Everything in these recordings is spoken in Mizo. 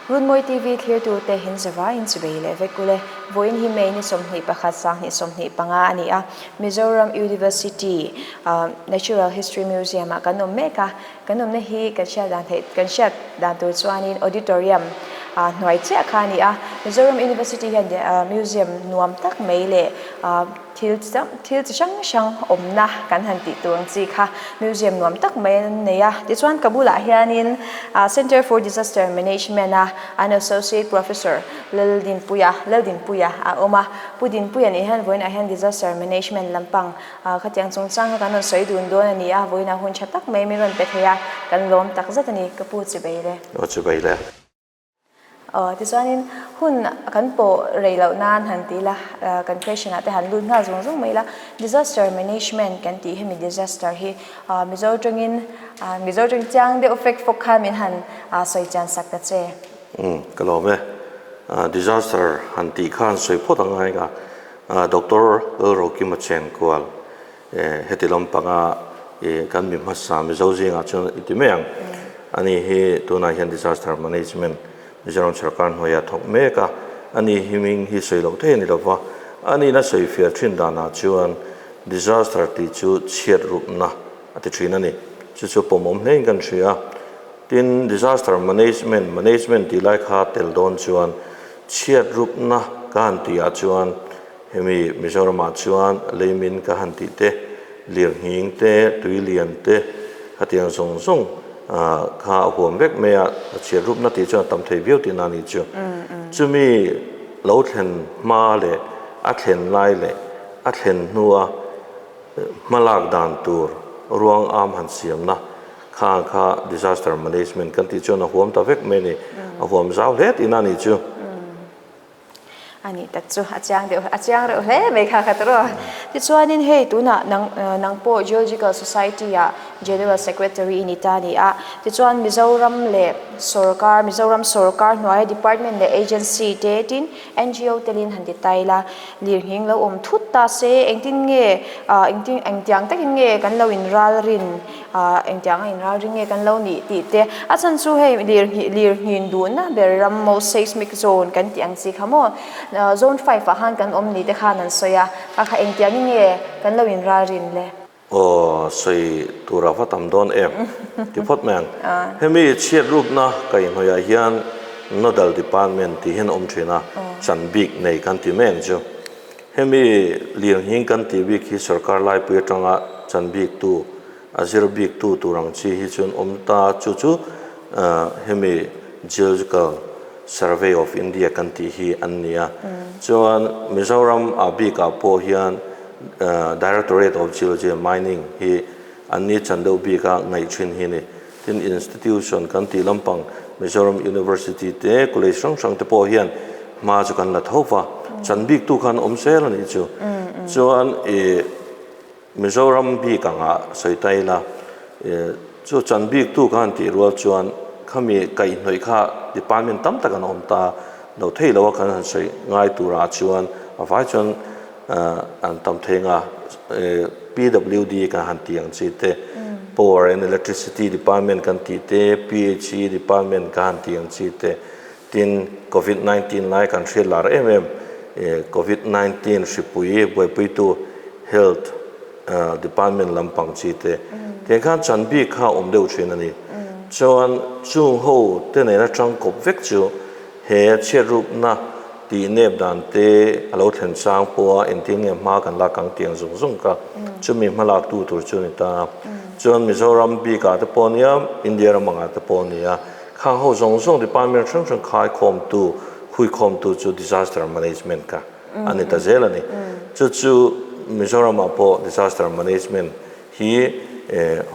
Runmawi TV thlirtute hin zavaiin chubei leh vek ule. Vawiin hi May ni 21 2025 a ni a, Mizoram University Natural History Museum ah kan awm mek a. Kan awmna hi kan hriat dan theih kan hriat dan tur chuanin auditorium hnuai chiah kha a ni a. Mizoram University hian museum nuam tak mai leh thil thil chi hrang hrang awmna kan han tih tur ang chi kha museum nuam tak mai an nei a. Tichuan ka bulah hianin Centre for Disaster Management a an Associate Professor Laldinpuia Laldinpuia a awm a. Pu Dinpuia nih hian vawiinah hian Disaster Management lampang Khatiang chungchang kha kan rawn sawi dun dawn a ni a, vawiinah hun tha tak mai min rawn pe thei a, kan lawm tak zet a ni, ka pu chibei le. Aw chibei le. Aw tichuanin hun kan pawh rei loh nan han ti ila, kan question ah te han lut nghal zung zung mai ila, disaster management kan tih hemi disaster hi Mizo tawngin Mizo tawng chiang deuh fek fawk khan min han sawi chian sak ta che. Umm ka lawm e, disaster han tih khan sawi phawt ang ngai ka. Doctor Lalrokima Chenkual, Heti lampanga kan mi hmasa Mizo zingah chuan i ti mai ang. Ani hi tunah hian Disaster Management Mizoram Sarkar hnuaiah thawk mek a, ani hi hming hi sawi loh thei a ni lo va. Anihna sawi fiah thin danah chuan disaster tih chu chhiat rupna a ti thin a ni. Chu chu pawmawm hlein kan hria a. Tin, Disaster Management, Management tih lai kha tel dawn chuan Chhiat rupna ka han tih ah chuan hemi Mizoram ah chuan leimin ka han tih te, lirnghing te, tuilian te khatiang zawng zawng kha a huam vek mai a, chhiat rupna tih chuan a tam thei viau tihna a nih chu. Chumi lo thlen hma leh a thlen lai leh a thlen hnua hmalak dan tur ruang am han siamna Khang kha disaster management kan tih chuan a huam ta vek mai a ni. A huam zau hle tihna a nih chu. A nih tak chu a chiang deuh a chiang reuh hle mai kha kha tawrh a. Tichuanin hei tunah nang nang pawh Geological Society ah General Secretary i ni ta a ni a. Tichuan Mizoram leh sawrkar Mizoram sawrkar hnuaia department leh agency te tin NGO telin han ti ta ila, lirnghing lo awm thut ta se engtin nge engtin engtiang takin nge kan lo inralrin Engtiang a inralring nge kan lo nih tih te a chhan chu hei lirnghin duhna ber ram maw seismic zone kan tih ang chi kha maw zone 5 ah khan kan awm ni te khan an sawi a, kha kha engtiangin nge kan lo inralrin le? Aw sawi tur a va tam dawn em ti phawt mai ang. Hemi chhiat rupna kaihhnawih ah hian nodal department tih hian a awm thin a, chan bik nei kan ti mai ang chu. Hemi lirnghing kan tih bik hi sorkar laipui atanga chan bik tu, a zir bik tu tur ang chi hi chuan awm ta. Chu chu hemi Geological Survey of India kan tih hi an ni a. Chuan Mizoram ah bikah pawh hian Directorate of Geology and Mining hi an ni chan deuh bika ngaih thin hi a ni. Tin institution kan tih lampang Mizoram University te college hrang hrang te pawh hian hma chu kan la tho va, chan bik tu khan awm zel a nih chu. Chuan ih Mizoram bik anga sawi ta ila ih chu chan bik tu khan tih rual chuan khami kaihhnawih kha department tam tak an awm ta lo thei lo a kan han sawi ngai turah chuan a vai chuan an tam thei anga PWD kan han tih ang chi te, Power and Electricity Department kan tih te, PHE Department kan han tih ang chi te, tin Covid 19 lai kan hriat lar em em Covid 19 hripui buaipuitu Health Department lampang chi te, tiang khan chan bik kha a awm deuh thin a ni. Chuan chung ho te nena tangkawp vek chu He chhiatrupna tih nep dan te a lo thlen chang pawha engtin nge hma kan lak ang tih ang zung zung ka chumi hmalak tu tur chu a ni ta. Chuan Mizoram bikah te pawh nia, India ram angah te pawh nia, khang ho zawng zawng department hrang hrang khaikhawmtu, huikhawmtu chu disaster management kha a ni ta zel a ni. Chu chu Mizoramah pawh disaster management hi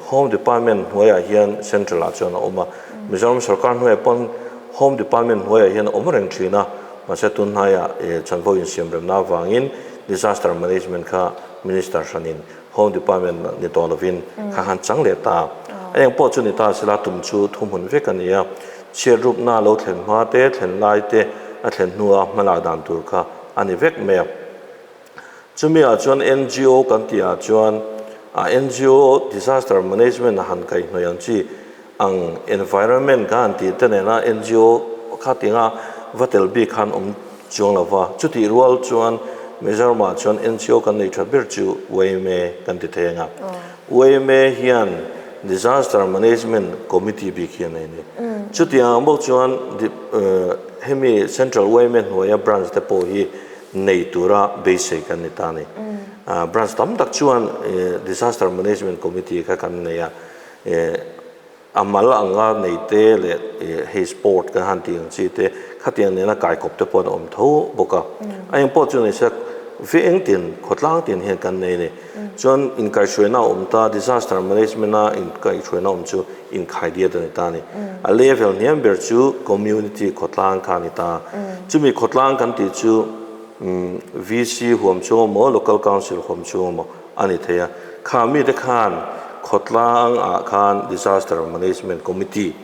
Home Department hnuaiah hian Central ah chuan a awm a, Mizoram sorkar hnuaiah pawn Home Department hnuaiah hian a awm reng thin a, mahse tun hnaiah chanvo insiam remna avangin Disaster Management kha Minister hranin Home Department ni tawh lovin kha han chang leh ta. A eng pawh chu ni ta sela tum chu thuhmun vek a ni a, chhiatrupna lo thlen hma te, thlen lai te, a thlen hnua hmalak dan tur kha a ni vek mai a. Chumi ah chuan NGO kan tih ah chuan a NGO disaster management a han kaihhnawih ang chi ang environment kha han tih te nena NGO kha khatianga va tel bik khan awm chuang lo va. Chutih rual chuan Mizoramah chuan NGO kan nei tha ber chu yma kan ti thei ang a. Yma hian Disaster Management Committee bik hi a nei a ni. Chutiang ang bawk chuan hemi Central yma hnuaia branch te pawh hi nei tura beisei kan ni ta a ni. Branch tam tak chuan Disaster Management Committee kha kan nei a, a mal anga nei te leh hei sport kan han tih ang chi te khatiang nena kaikawp te pawh an awm tho bawk a. A eng pawh chu ni se veng tin, khawtlang tin hian kan nei a ni. Chuan inkaihhruaina a awm ta, Disaster Management a inkaihhruaina awm chu inkhaidiat a ni ta a ni. A level hniam ber chu Community khawtlang kha a ni ta. Chumi khawtlang kan tih chu VC huam chhung emaw, Local Council huam chhung emaw a ni thei a. Kha mite khan khawtlang ah khan Disaster Management Committee,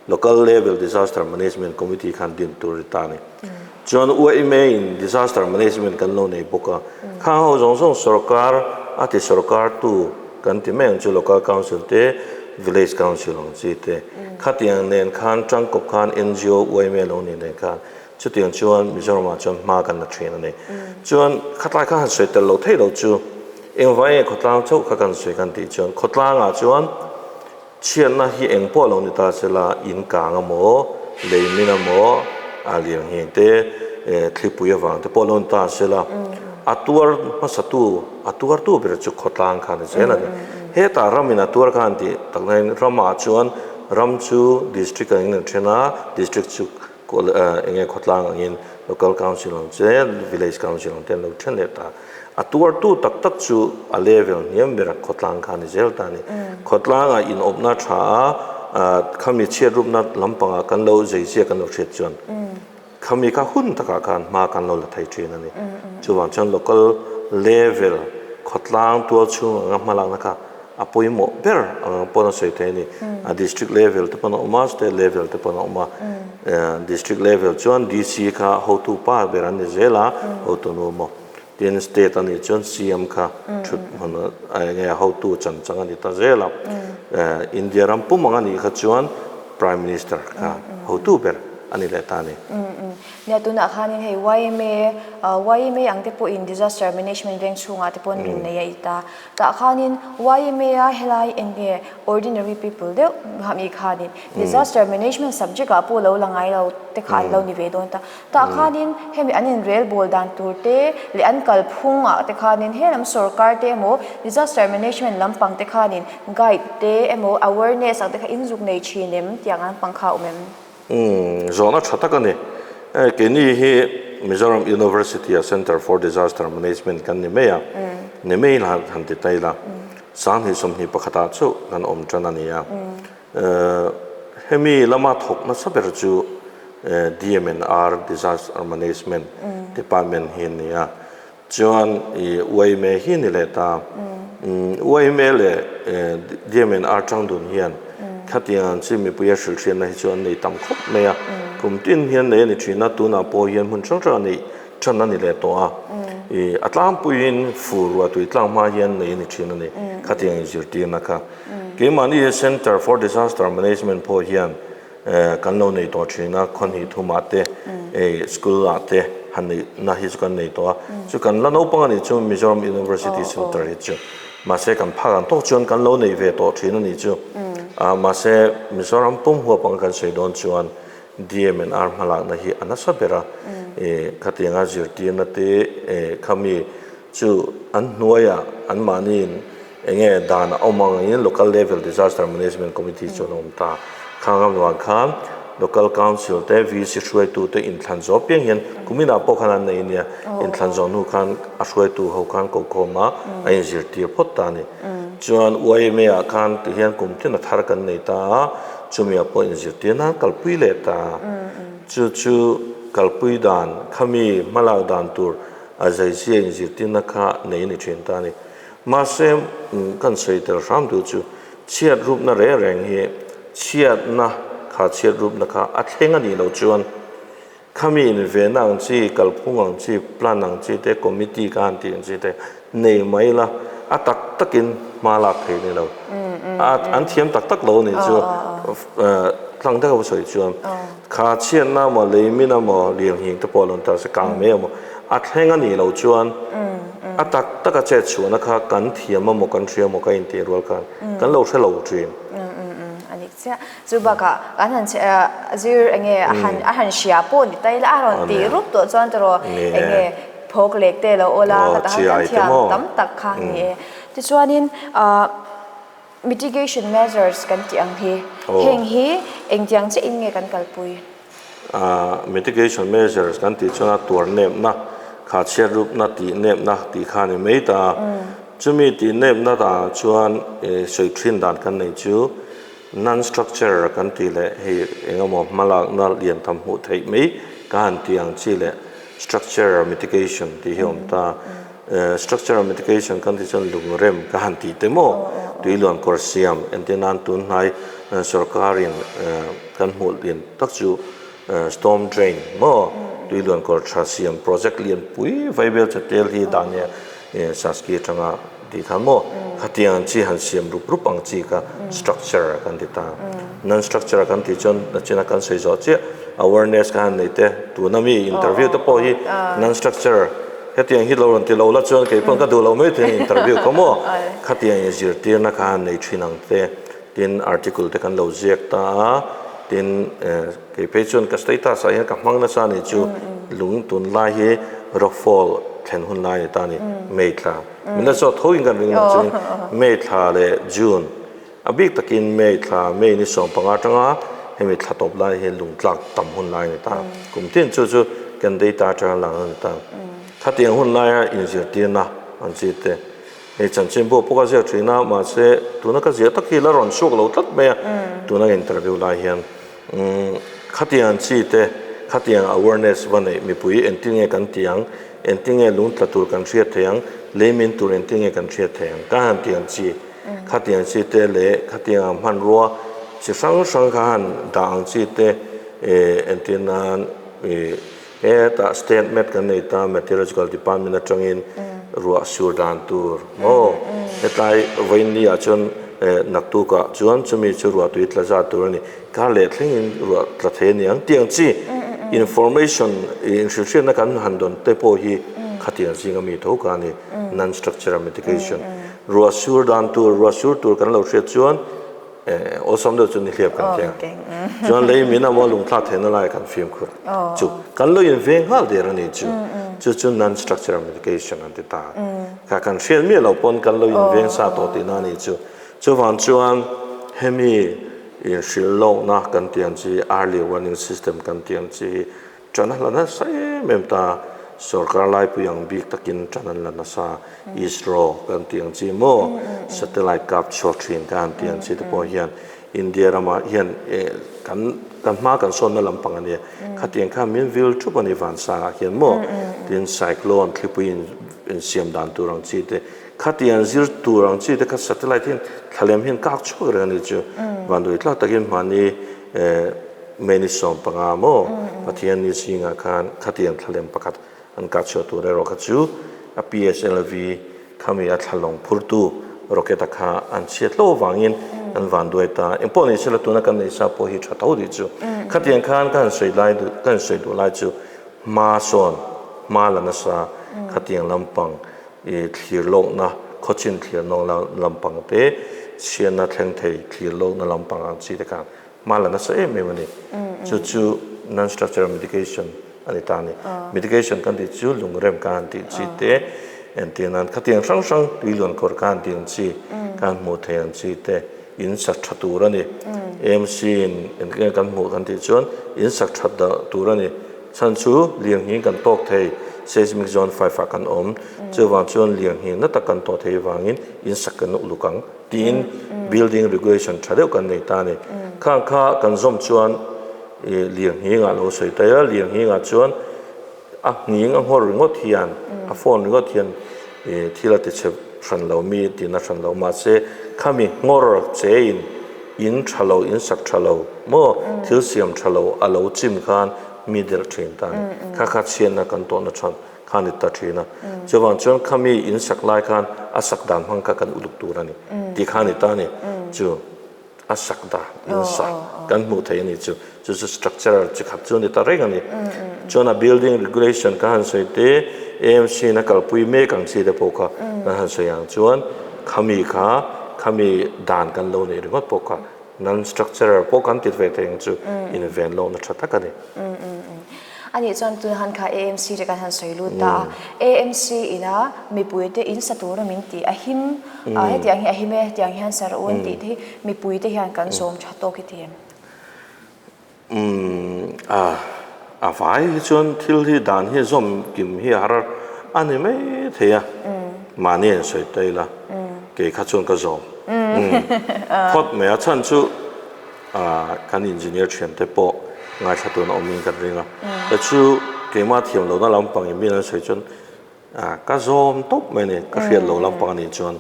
Local Level Disaster Management Committee khan din tur a ni ta a ni. Chuan UAMA in Disaster Management kan lo nei bawk a. Khang ho zawng zawng sorkar a ti sorkar tu kan ti mai ang chu Local Council te, Village Council ang chi te. Khatiang nen khan tangkawp khan NGO UAMA lo nih nen khan Chutiang chuan Mizoramah chuan hma kan la thin a ni. Chuan khatlai kha han sawi tel lo thei lo chu engvai nge khawtlang chauh kha kan sawi kan tih chuan khawtlangah chuan chhiatna hi eng pawh lo ni ta se la in kang emaw lei min emaw a liang ngheng te thlipui avang te pawh lo ni ta se la a tuar hmasa tu a tuar tu ber chu khawtlang kha a ni zel a ni. Hetah ramin a tuar kha an tih tak nain ramah chuan ram chu district angin an then a district chu Eng nge khawtlang angin Local Council ang che, Village Council ang te an lo then leh ta. A tuartu tak tak chu a level hniam bera khawtlang kha a ni zel ta a ni. Khawtlangah inawpna tha a, khami chhiatrupna lampangah kan lo zeizia kan lo hriat chuan khami kha hun takah khan hma kan lo la thei thin a ni. Chuvang chuan Local level khawtlang tual chhung anga hmalakna kha a pawimawh ber ang pawn a sawi thei a ni. A district level te pawn a awm a, state level te pawn a awm a. District level chuan DC kha hotu pa ber an ni zel a, hotu nu maw. Tin state a nih chuan CM kha thut hmun eng nge hotu chan chang a ni ta zel a. India ram pum ang a nih kha chuan Prime Minister kha hotu ber a ni leh ta a ni. Nia tunah khanin hei yma, yma ang te pawhin disaster management veng chhungah te pawn min nei a i ta. Tah khanin yma a helai eng nge ordinary people deuh mi khanin disaster management subject ah pawh lo la ngai lo te kha an lo ni ve dawn ta. Tah khanin hemi an inrel bawl dan tur te leh an kalphung ah te khanin helam sorkar te emaw disaster management lampang te khanin guide te emaw awareness ang te kha inzuk nei thin em tiang lampang kha a awm em? Umm, zawhna tha tak a ni. Keini hi Mizoram University-a Centre for Disaster Management kan ni mai a, ni mai la han ti ta ila, 2021 ah chauh kan awm tan a ni a. Hemi lama thawk nasa ber chu DMNR, Disaster Management Department hi a ni a. Chuan i yma hi ni leh ta. Yma leh DMNR tang dun hian khatiang ang chi mipui a hrilh hriatna hi chu an nei tam khawp mai a. Kum tin hian nei a ni thin a, tunah pawh hian hmun hrang hrang a neih than a ni leh tawh a. I a tlangpuiin fur ruah tui tlang hma hian nei a ni thin a ni khatiang inzirtirna kha. Keimahni Centre for Disaster Management pawh hian Kan lo nei tawh thin a, khawhnih thumah te, school ah te han neih na hi chu kan nei tawh a. Chu kan la naupang a nih chu Mizoram University Centre hi chu. Mahse kan phak ang tawk chuan kan lo nei ve tawh thin a nih chu. Mahse Mizoram pum huap anga kan sawi dawn chuan DMNR hmalakna hi a nasa ber a. Khatianga zirtirna te khami Chu an hnuaiah anmahniin eng nge dan a awm angin Local Level Disaster Management Committee chu an awm ta. Khang avang khan Local Council te VC hruaitu te inthlan zawh piang hian kuminah pawh khan an nei a nia. Inthlan zawh hnu khan a hruaitu ho khan kokhawm a, a inzirtir phawt ta a ni. Chuan YMA ah khan tihian kum tin a thar kan nei ta a, chumi ah pawh inzirtir nan kalpui leh ta. Chu chu kalpui dan khami hmalak dan tur A zaizia inzirtirna kha nei a ni thin ta a ni. Mahse, kan sawi tel hram duh chu chhiat rupna reng reng hi chhiatna kha chhiat rupna kha a thleng a nih loh chuan khami invenna ang chi, kalphung ang chi, plan ang chi te, committee ka han tih ang chi te nei mai la a tak takin hma lak thei a ni lo. A an thiam tak tak lo a nih chu. Tlang deuh a sawi chuan kha chhiatna emaw leimin emaw lianghing te pawh a lo ni ta se kang mai emaw a thleng a nih loh chuan a tak tak a chet chhuahna kha kan thiam emaw kan hria emaw ka intih rual khan kan lo hre lo thin. A nih chiah. Chu bakah kan han zir enge a han a han hria pawh ni ta ila a rawn tih rup tawh chuan tiraw enge phawk lek te lo awl a ka tan kan thiam tam tak kha ni e. Tichuanin ah mitigation measures kan tih ang hi heng hi engtiang chiah in nge kan kalpui? Mitigation measures kan tih chuan a tuar nepna, kha chhiat rupna tih nepna tih kha a ni mai ta a. Chumi tih nepna danah chuan sawi thin dan kan nei chu Non-structure kan tih leh hei engemaw hmalakna lian tham hmuh theih mai ka han tih ang chi leh structure mitigation tih hi a awm ta. Structure mitigation kan tih chuan lungrem ka han tih te maw tuiluan kawr siam entir nan tun hnai sorkarin kan hmuh lian tak chu storm drain maw tuiluan kawr tha siam project lian pui vaibel chatel hi dan nia Saski atanga Tih kha maw? Khatiang ang chi han siam rup rup ang chi kha structure kan ti ta. Non-structure kan tih chuan nachina kan sawi zawh chiah awareness kha han nei te tuna mi interview te pawh hi non-structure hetiang hi lo rawn ti lo la chuan kei pawn ka duh lo mai thei interview kha maw? Khatiang inzirtirna kha han nei thin ang te tin article te kan lo ziak ta a tin Kei phei chuan ka status ah hian ka hmang nasa a nih chu lung tunlai hi rockfall thlen hun lai a ni ta a ni May thla min la zawt tho in kan ring lo chuan May thla leh June a bik takin May thla May ni 15 atanga hemi thla tawp lai hi lung tlak tam hun lai a ni ta kum tin chu chu kan data atanga lang a ni ta khatiang hun laia inzirtirna an chi te Hei chanchin pawh pawh ka ziak thin a, mahse tuna ka ziah tak hi la rawn chhuak lo tlat mai a, tuna interview lai hian khatiang chi te, khatiang awareness va neih mipui engtin nge kan ti ang, engtin nge lung tla tur kan hriat thei ang, leimin tur engtin nge kan hriat thei ang ka han ti ang chi, khatiang chi te leh khatiang ang hmanrua chi hrang hrang kha han dah ang chi te entir nan ih Hetah state met kan nei ta, Meteorological Department atangin ruah sur dan tur maw? Hetlai vawiinni ah chuan naktukah chuan chumi chu ruah tui tla zat tur a ni. Kar leh thlengin ruah tla thei a ni ang tih ang chi information inhrilhhriatna kan han dawn te pawh hi khatiang zinga mi tho kha a ni, non-structural mitigation. Ruah sur dan tur, ruah sur tur kan lo hriat chuan Awlsam deuh chu nihliap kan keng. Chuan lei min amaw lungthlak theihna lai kan fimkhur chu kan lo inveng nghal der a ni chu. Chu chu non-structural mitigation an ti ta. Kha kan hriat miah lo pawn kan lo inveng sa tawh tihna a ni chu. Chuvang chuan hemi inhrilh lohna kan tih ang chi early warning system kan tih ang chi hi Ṭan a la nasa em em ta, sorkar laipui ang bik takin ṭan an la nasa, ISRO kan tih ang chi maw, satellite kap chhuak ṭhin kan han tih ang chi te pawh hian India ramah hian kan kan hma kan sawnna lampang a nia, khatiang khan min vil ṭhup a ni vansangah hian maw, tin cyclone thlipui insiam dan tur ang chi te, khatiang zir tur ang chi te kha satellite hian thlalem hian kak chhuak reng a ni chu, vanduai tlak takin mahni May ni 15 maw Pathian ni zingah khan khatiang thlalem pakhat an kah chhuah tur erawh kha chu a PSLV khami a thlalawng phurtu rocket a kha an chhiat hlauh avangin an van duai ta. Engpawh ni sela tuna kan neih sa pawh hi tha tho tih chu khatiang khan ka han sawi lai duh ka han sawi duh lai chu hma sawn hma la nasa khatiang lampang i thlir lawkna khawchin thlir nawng lampang te chhiatna thleng thei thlir lawkna lampang ang chi te khan Hma la nasa em em a ni. Chu chu non-structural mitigation a ni ta a ni. Mitigation kan tih chu lungrem kan han tih chi te, entir nan khatiang hrang hrang tuiluan kawr kan han tih ang chi, kan hmuh theih ang chi te, in sak tha tur a ni. AMC in engtin kan hmuh kan tih chuan in sak that dah tur a ni. Chhan chu lianghing kan tawk thei, seismic zone 5 ah kan awm. Chuvang chuan lianghing na tak kan tawh thei vangin in sak kan uluk ang. Tiin building regulation tha deuh kan nei ta a ni. Khang kha kan zawm chuan ih lianghingah lo sawi ta ila, lianghingah chuan a nghing a nghawr ringawt hian, a phone ringawt hian ih thil a ti chhe hran lo mi tihna hran lo mahse khami nghawr che in in tha lo, in sak tha lo maw thil siam tha lo a lo chim khan mi delh thin ta a ni. Kha kha chhiatna kan tawhna than. kha ni ta thin a. Chuvang chuan khami in sak lai khan a sak dan hmang kha kan uluk tur a ni tih kha a ni ta a ni. Chu a sak dan in sa kan hmuh theih a ni chu. Chu chu structure chi khat chu a ni ta reng a ni. Chuan a building regulation kan han sawi te, AMC in a kalpui mek ang chi te pawh kha kan han sawi ang chuan khami kha khami dan kan lo neih ringawt pawh kha non structural pawh kan ti ve thei ang chu inven lohna tha tak a ni. A nih chuan tun han kha AMC te kan han sawi lut ta a, AMC ina mipui te in sa tura min tih a him a, hetiang hi a him e, hetiang hian sa rawh u an tih te hi mipui te hian kan zawm tha tawk i ti em? Umm a, a vai hi chuan thil hi dan hi zawm kim hi a har a ni mai thei a, mahni an sawi ta ila kei kha chuan ka zawm phawt mai a, chhan chu Kan engineer thiante pawh ngaithla tun a awmin kan ring a, ta chu keimah thiam lohna lampang in min an sawi chuan ka zawm tawp mai a ni, ka hriat loh lampang a nih chuan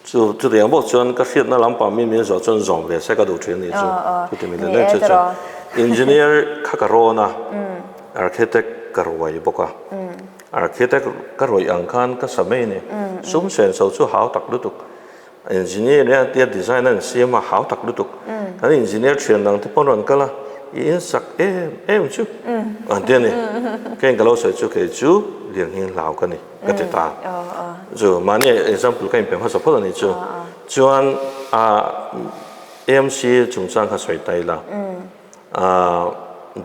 chu chutiang bawk chuan ka hriatna lampang min min zawh chuan zawm ve se ka duh thin a nih chu chuti min leh chu chuan engineer kha ka rawn a, architect ka ruai bawk a, architect ka rawih ang khan ka sa mai a ni, sum senso chu hau tak lutuk. Engineer nia tia design a in siam a hau tak lutuk. Kan engineer thian dang te pawn rawn kal a, i in sak em em chu an ti a ni. Keng ka lo sawi chu kei chu Lianghing hlau ka ni ka ti ta. Chu mahni example ka inpe hmasa phawt a ni chu. Chuan a AMC chungchang kha sawi ta ila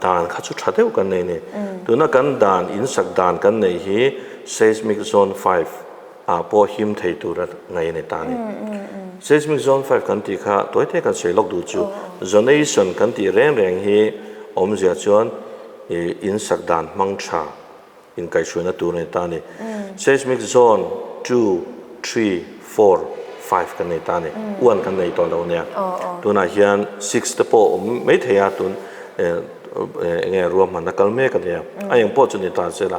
dan kha chu tha deuh kan nei a ni. Tuna kan dan insak dan kan neih hi seismic zone 5 ah pawh him thei tura ngaih a ni ta a ni. Seismic zone 5 kan tih kha tawi te kan sawi lawk duh chu zonation kan tih reng reng hi awmzia chuan ih insak dan hmang tha inkaihhruaina tur a ni ta a ni. Seismic zone 2, 3, 4, 5 kan nei ta a ni. One kan nei tawh lo nia. Tunah hian 6 te pawh awm mai thei a tun eng nge ruahmanna kal mek a nia. A eng pawh chu ni ta se la.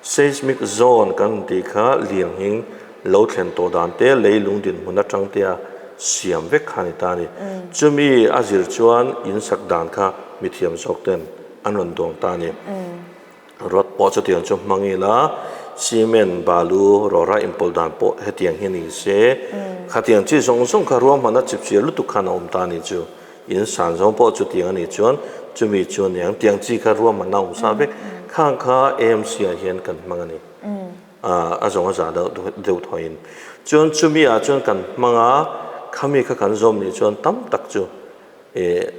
Seismic zone kan tih kha lianghing lo thlen tawh dan te, leilung dinhmun atang te a siam vek kha a ni ta a ni. Chumi a zir chuan in sak dan kha mithiam zawk ten an rawn dawng ta a ni. Rod pawh chutiang chu hmang ila, cement, balu, rawra inpawlh dan pawh hetiang hi ni se, khatiang chi zawng zawng kha ruahmanna chipchiar lutuk khan a awm ta a ni chu. In san zawng pawh chutiang a nih chuan chumi chu a niang tiang chi kha ruahmanna a awm sa vek. Khang kha AMC ah hian kan hmang a ni. A zawng a za deuh deuh thawiin. Chuan chumi ah chuan kan hmang a, khami kha kan zawm nih chuan tam tak chu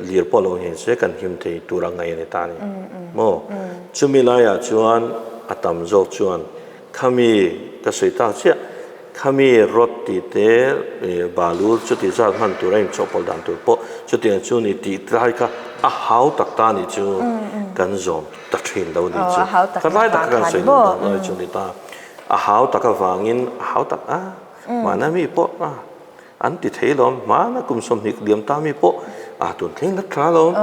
lir pawh lo ngei se kan him thei tur a ngaih a ni ta a ni. Maw? Chumi laiah chuan a tam zawk chuan Khami ka sawi tak chiah, khami rod tih te balu chuti zat hman tur a inchawhpawlh dan tur pawh chutiang chu ni tih lai kha a hau tak ta nih chu kan zawm ta thin lo nih chu. Ka lai tak kha kan sawi duh dan lai chu ni ta. A hau tak avangin a hau tak a, mahna mi pawh a. An ti thei lawm, hmana kum 20 liam ta mi pawh a tun thleng la tha lawm,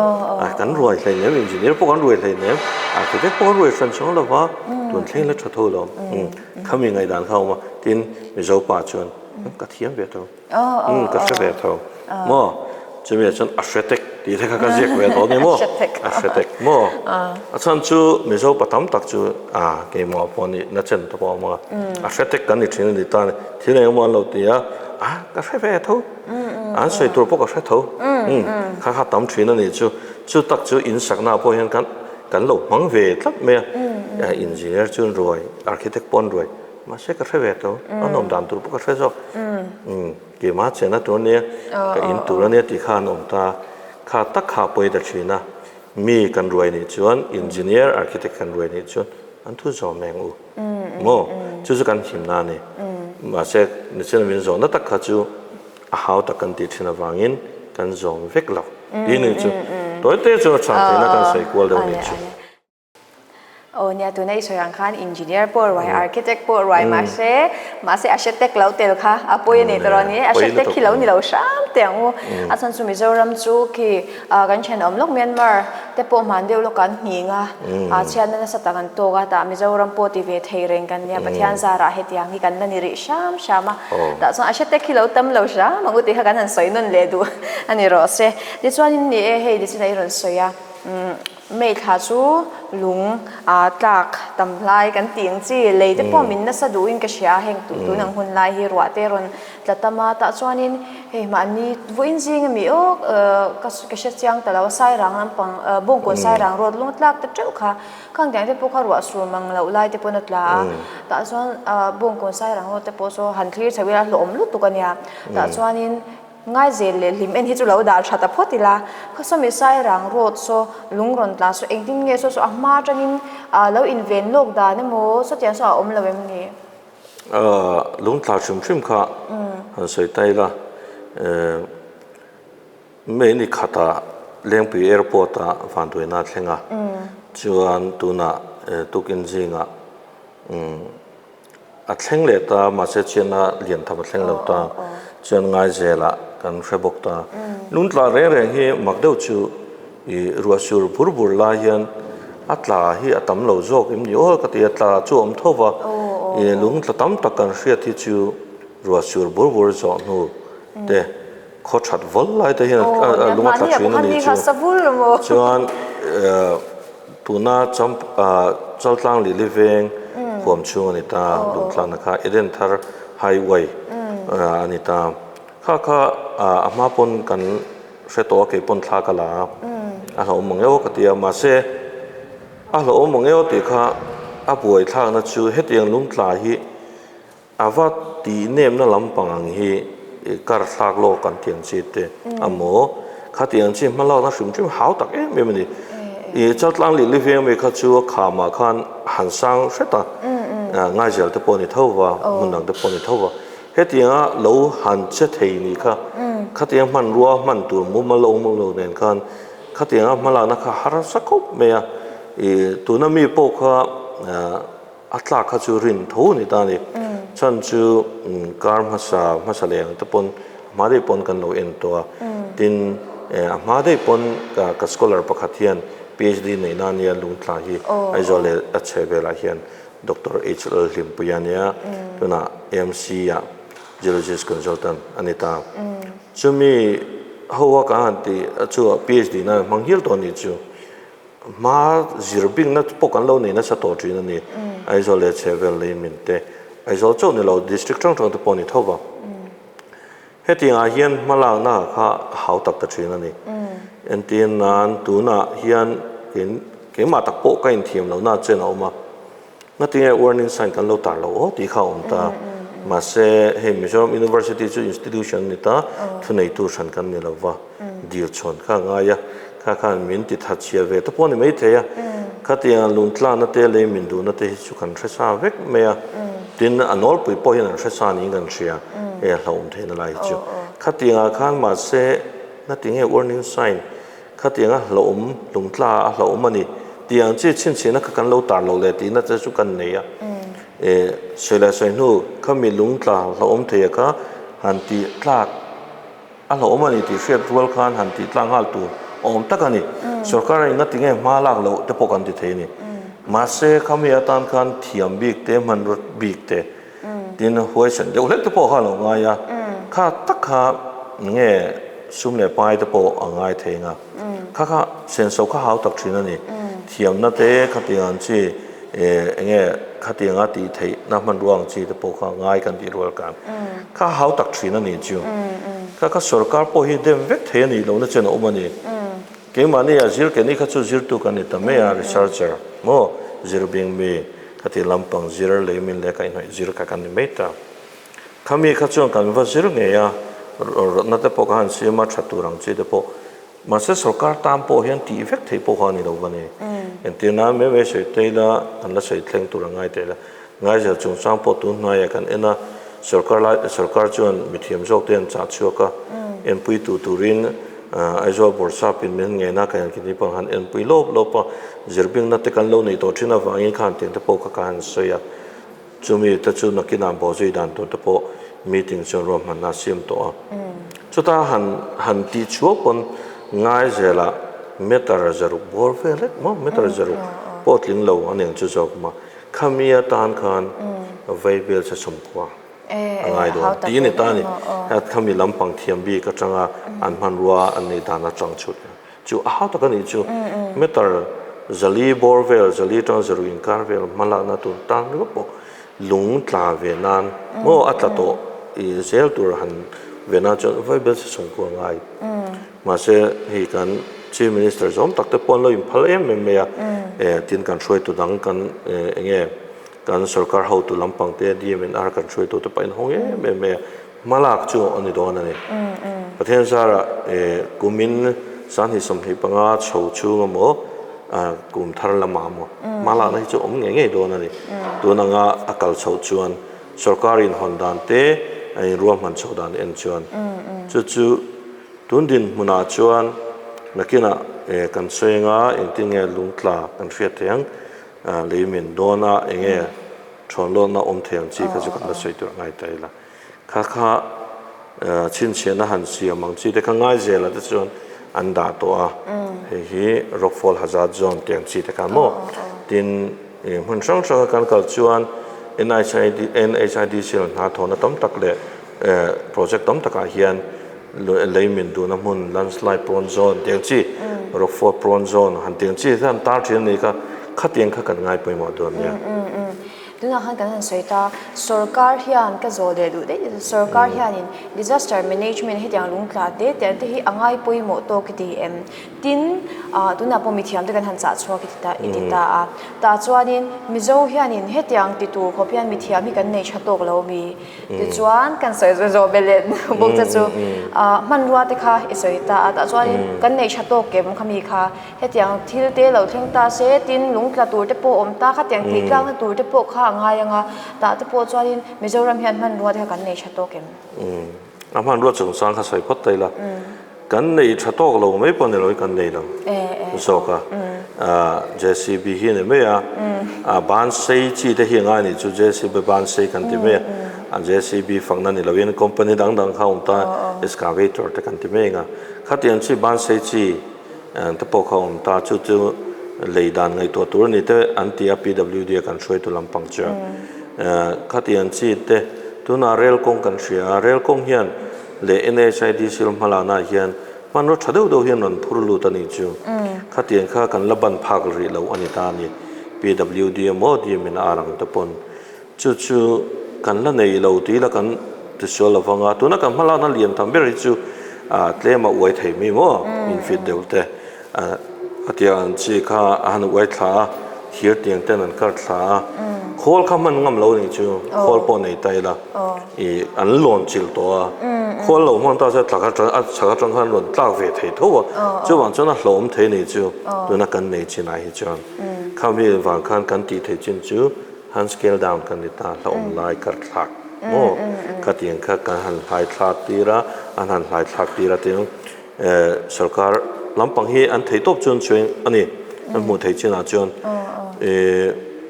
a kan ruai hleinem, engineer pawh kan ruai hleinem, architect pawh kan ruai hran chuang lo va, tun thleng la tha tho lawm, khami ngaihdan kha a awm a, tin Mizo pa chuan ka thiam ve tho, ka hre ve tho maw, chumi ah chuan a hre tek tih te kha ka ziak ve tawh a ni maw, a hre tek maw, a chhan chu Mizo pa tam tak chu a keimah pawh nih na chen te pawh a awm a, a hre tek kan ni thin a ni ta a ni, thil engemaw an lo ti a. A, ka hre ve tho. An sawi tur pawh ka hre tho. Kha kha tam thin a nih chu. Chu tak chu in sakna pawh hian kan kan lo hmang ve tlat mai a. Engineer chu an ruai, architect pawh an ruai. Mahse ka hre ve tho. A nawm dan tur pawh ka hre zawk. Keimah chenna tur a nia, ka in tur a nia tih kha an awm ta. Kha tak kha a pawi ta thin a. Mi kan ruai nih chuan engineer, architect kan ruai nih chuan an thu zawm eng u. Maw? Chu chu kan himna a ni. Mahse, nichin min zawhna tak kha chu a hau tak kan tih thin avangin kan zawm vek lo. Tih ni chu tawi te chu a chhan theihna kan sawi kual deuh a nih chu. Aw nia, tuna i sawi ang khan engineer pawh ruai, architect pawh ruai mahse, mahse a hre tek lo tel kha a pawi a ni tawh ni. A hre tek hi lo ni lo hram teh ang u. A chhan chu Mizoram chu khi Kan thenawm lawk Myanmar te pawh hman deuh lawk an nghing a, chhiatna nasa tak an tawk a, tah Mizoram pawh ti ve thei reng kan nia, Pathian zarah hetiang hi kan la ni rih hram hram a, tah chuan a hretek hi lo tam lo hram ang u tih kha kan han sawi nawn leh duh a ni rawh se. Tichuanin ni e, hei nichin a i rawn sawi a, May thla chu lung tlak tam lai kan tih ang chi, lei te pawh min nasa duhin ka hria a, heng tun ang hun lai hi ruah te rawn. tla tam a, tah chuanin hei mahni vawiin zing ami aw ka ka hre chiang ta lo a, Sairang lampang Bawngkawn Sairang road lung tlak ta teuh kha, khang tiang te pawh kha ruah sur mang loh lai te pawn a tla a, tah chuan Bawngkawn Sairang road te pawh saw han thlir chho ila hlawhawm lutuk a nia, tah chuanin. Ngaizel leh hlim en hi chu lo dah tha ta phawt ila, Khawsawmi Sairang road saw lung rawn tla saw engtin nge saw saw a hma atangin lo inven lawk dan emaw sawtiang saw a awm lo em ni? Lung tla hrim hrim kha han sawi ta ila, May ni khatah Lengpui Airport ah vanduaina a thleng a, chuan tunah tukin zingah A thleng leh ta, mahse chianna lian tham a thleng lo ta, chuan Ngaizelah kan hre bawk ta. Lungtla reng reng hi mak deuh chu i ruah sur bur bur lai hian a tla hi a tam lo zawk em ni aw ka ti a, tla chu a awm tho va, i lungtla tam tak kan hriat hi chu ruah sur bur bur zawh hnu te khaw that vawl lai te hian a lung a tla thin a ni chu. Chuan Tuna Chaltlang Lili veng huam chhung a ni ta, Lungtlangna kha Eden Thar Highway a ni ta. Kha kha a hma pawn kan hre tawh a, kei pawn thla ka la a, a hlauhawm ang eo ka ti a, mahse a hlauhawm ang eo tih kha a buaithlakna chu hetiang lungtla hi A va tih nemna lampang ang hi kar thlak lawk kan tih ang chi te a maw? Khati ang chi hmalakna hrim hrim hau tak em em a ni. I Chaltlang lih li veng ami kha chu a khamah khan han sang hret a, Ngaizel te pawh a ni tho va, hmun dang te pawh a ni tho va. Hetianga lo han che thei ni kha, khatiang hmanrua hman tur mumal awm lo nen khan khatianga hmalakna kha harsa khawp mai a. I tuna mi pawh kha A tlak kha chu rin tho a ni ta a ni. Chhan chu kar hmasa hmasa leh ang te pawn a hma daih pawn kan lo en tawh a. Tin, a hma daih pawn ka scholar pakhat hian PhD neih na ania Lungtla hi Aizawl leh a chhe velah hian Doctor H Lalhlimpuia ania tunah AMC ah Geologist Consultant a ni ta. Chumi ho a kan han tih chu PhD nan a hmang hial tawh a nih chu. Hma zir bikna pawh kan lo nei nasa tawh thin a ni. Aizawl leh chhehvel lei min te, Aizawl chauh ni lo district hrang hrang te pawh a ni tho va. Hetiangah hian hmalakna kha a hau tak ta thin a ni. Entir nan tunah hian keimah tak pawh ka inthiam lohna chen a awm a. Ngatinge warning sign kan lo tar lo aw tih kha a awm ta. Mahse hei Mizoram University chu institution a ni ta, thuneitu hran kan ni lo va, dil chhawn kha a ngai a, kha khan min ti that chhia ve te pawh a ni maithei a. Khatiang lungtlakna te lei min duhna te hi chu kan hre sa vek mai a, tin a nawlpui pawh hian an hre sa niin kan hria, hei a hlauhawm theihna lai hi chu. Khatiangah khan mahse ngatinge warning sign Khatiang a hlauhawm, lungtla a hlauhawm a ni tih ang chi chhinchhihna kha kan lo tar lo leh tihna te chu kan nei a. E, sawi leh sawi hnu khami lungtla hlauhawm thei a kha han tih tlak a hlauhawm a ni tih hriat rual khan han tih tlak nghal tur awm tak a ni. Sorkar a inga tinge hma lak loh te pawh kan ti thei a ni. Mahse khami atan khan thiam bik te, hmanraw bik te, Tin, huaisen deuh hlek te pawh kha a lo ngai a, kha tak kha nge sum leh pai te pawh a ngai thei ang a, kha kha senso kha hau tak thin a ni. Thiamna te khatiang ang chi eng nge khatianga tih theihna hmanrua ang chi te pawh kha ngai kan tih rual khan kha hau tak thin a ni chu. Kha kha sorkar pawh hi dem vek thei a nih lohna chen a awm a ni. Keimahni a zir keini kha chu zirtu kan ni ta mai a, researcher maw zir bing mi Khati lampang zir lei min leh kaihhnawih zir kha kan ni mai ta. Khami kha chuan kan va zir ngei a, rawtna te pawh ka han siam a, tha tur ang chi te pawh. Mahse sorkar tan pawh hian tih vek theih pawh kha a ni lo va ni. Entir nan mai mai sawi tei la, kan la sawi thleng tur a ngai teh la. Ngaizel chungchang pawh tun hnuaiah kan en a, sorkar lai sorkar chuan mithiam zawk te an chah chhuak a, enpui tu turin Aizawl Bawrhsap in min ngen a, ka en kini pawh han enpui lawp lawp a, zirbingna te kan lo neih tawh thin avangin khan tiang te pawh kha ka han sawi a, chumi te chu nakinah bawhzui dan tur te pawh meeting chuan ruahmanna a siam tawh a. Chuta han han tih chhuak pawn ngai zelah meter zaruk bawr vel hlek maw, meter zaruk pawh tling lo a nen chu zawk mah, khami atan khan vaibel che sawmkua. a ngai dawn tih a ni ta a ni. Khami lampang thiam bik atanga an hmanrua an neih dan atang chhut chu a hau tak a nih chu. Meter zali bawr vel, zali atanga zaruk inkar vel hmalakna tur tan ringawt pawh lung tla ve nan maw a tla tawh. i zel tur han vena chuan vaibelchhe sawmkua ngai. Mahse hei kan Chief Minister zawm tak te pawh an lo inphal em em mai a, tin kan hruaitu dang kan enge kan sorkar hotu lampang te DMNR kan hruaitu te pawh a inhawng em em mai a, hmalak chu a ni dawn a ni. Pathian zarah kumin 2025 chho chhung emaw kum thar lamah emaw hmalakna hi chu awm ngei ngei dawn a ni. Tun anga a kal chhoh chuan sorkar inhawn dan te a inruahman chhoh dan en chuan chu chu tun dinhmunah chuan nakinah kan sawi anga engtin nge lungtla kan hriat thei ang lei min dawn a enge thawnlawtna awm thei ang chi kha chu kan la sawi tur a ngai ta ila. Kha kha chhinchhiahna han siam ang chi te kha ngai zela te chuan an dah tawh a, hei hi rockfall hazard zone tih ang chi te kha maw? Tin, hmun hrang hranga kan kal chuan NHID NHIDC hna thawhna tam tak leh project tam takah hian lei min duhna hmun landslide prone zone tih ang chi, rockfall prone zone han tih ang chi te an tar thin a nih kha, khatiang kha kan ngai pawimawh dawn nia. Tunah khan kan han sawi ta, sorkar hian ka zawh leh duh daih sorkar hianin disaster management hetiang lungtla te te te hi a ngai pawimawh tawk i ti em? Tin, tunah pawh mithiam te kan han chah chhuak i ti ta i ti ta a, tah chuanin Mizo hianin hetiang ti tur khawp hian mithiam hi kan nei tha tawk lo mi? Tichuan kan sawi zawh zawh belh leh bawk che chu hmanrua te kha i sawi ta a, tah chuanin kan nei tha tawk em khami kha? Hetiang thil te lo thleng ta se, tin lung tla tur te pawh awm ta, khatiang tih tlakna tur te pawh kha a ngai ang a, tah te pawh chuanin Mizoram hian hmanrua te kha kan nei tha tawk em? A hmanrua chungchang kha sawi phawt ta ila, kan nei tha tawk lo mai pawh ni lo hi kan nei lo zawk a, JCB hi a ni mai a, a ban sei chi te hi a ngai a nih chu JCB ban sei kan ti mai a, a JCB fakna ni loin company dang dang kha a awm ta, excavator te kan ti mai ang a, khatiang chi ban sei chi. Te pawh kha awm ta, chu chu lei dan ngaihtuah tur a ni te an ti a PWD a kan hruaitu lampang chuan khatiang chi te tunah rel kawng kan hria a, rel kawng hian leh NHIDC ram hmalaknaah hian hmanraw tha deuh deuh hian rawn phur lut a nih chu, khatiang kha kan la ban phak rih lo a ni ta a ni, PWD emaw DMNR ang te pawn. Chu chu kan la nei lo tih ila kan tisual lo vang a, tuna kan hmalakna lian tam ber hi chu tlem a uai thei mai maw min fit deuh te a tia an chi kha a han uai thla a, thir tiang ten an kar thla a, khawl kha hman ngam lo nih chu khawl pawh nei ta ila ih an lawn chilh tawh a, khawl lo hmang ta se tla kha a chhak atang khan rawn tlak ve thei tho a, chuvang chuan a hlauhawm thei nih chu tuna kan nei chinah hi chuan khami vang khan kan tih theih chin chu. Han scale down kan ni ta, hlauhawm lai kar thlak maw? Khatiang kha kan han hlai thlak tir a, an han hlai thlak tir a tin sorkar lampang hi an thei tawp chuan chuan a ni, an hmuh theih chinah chuan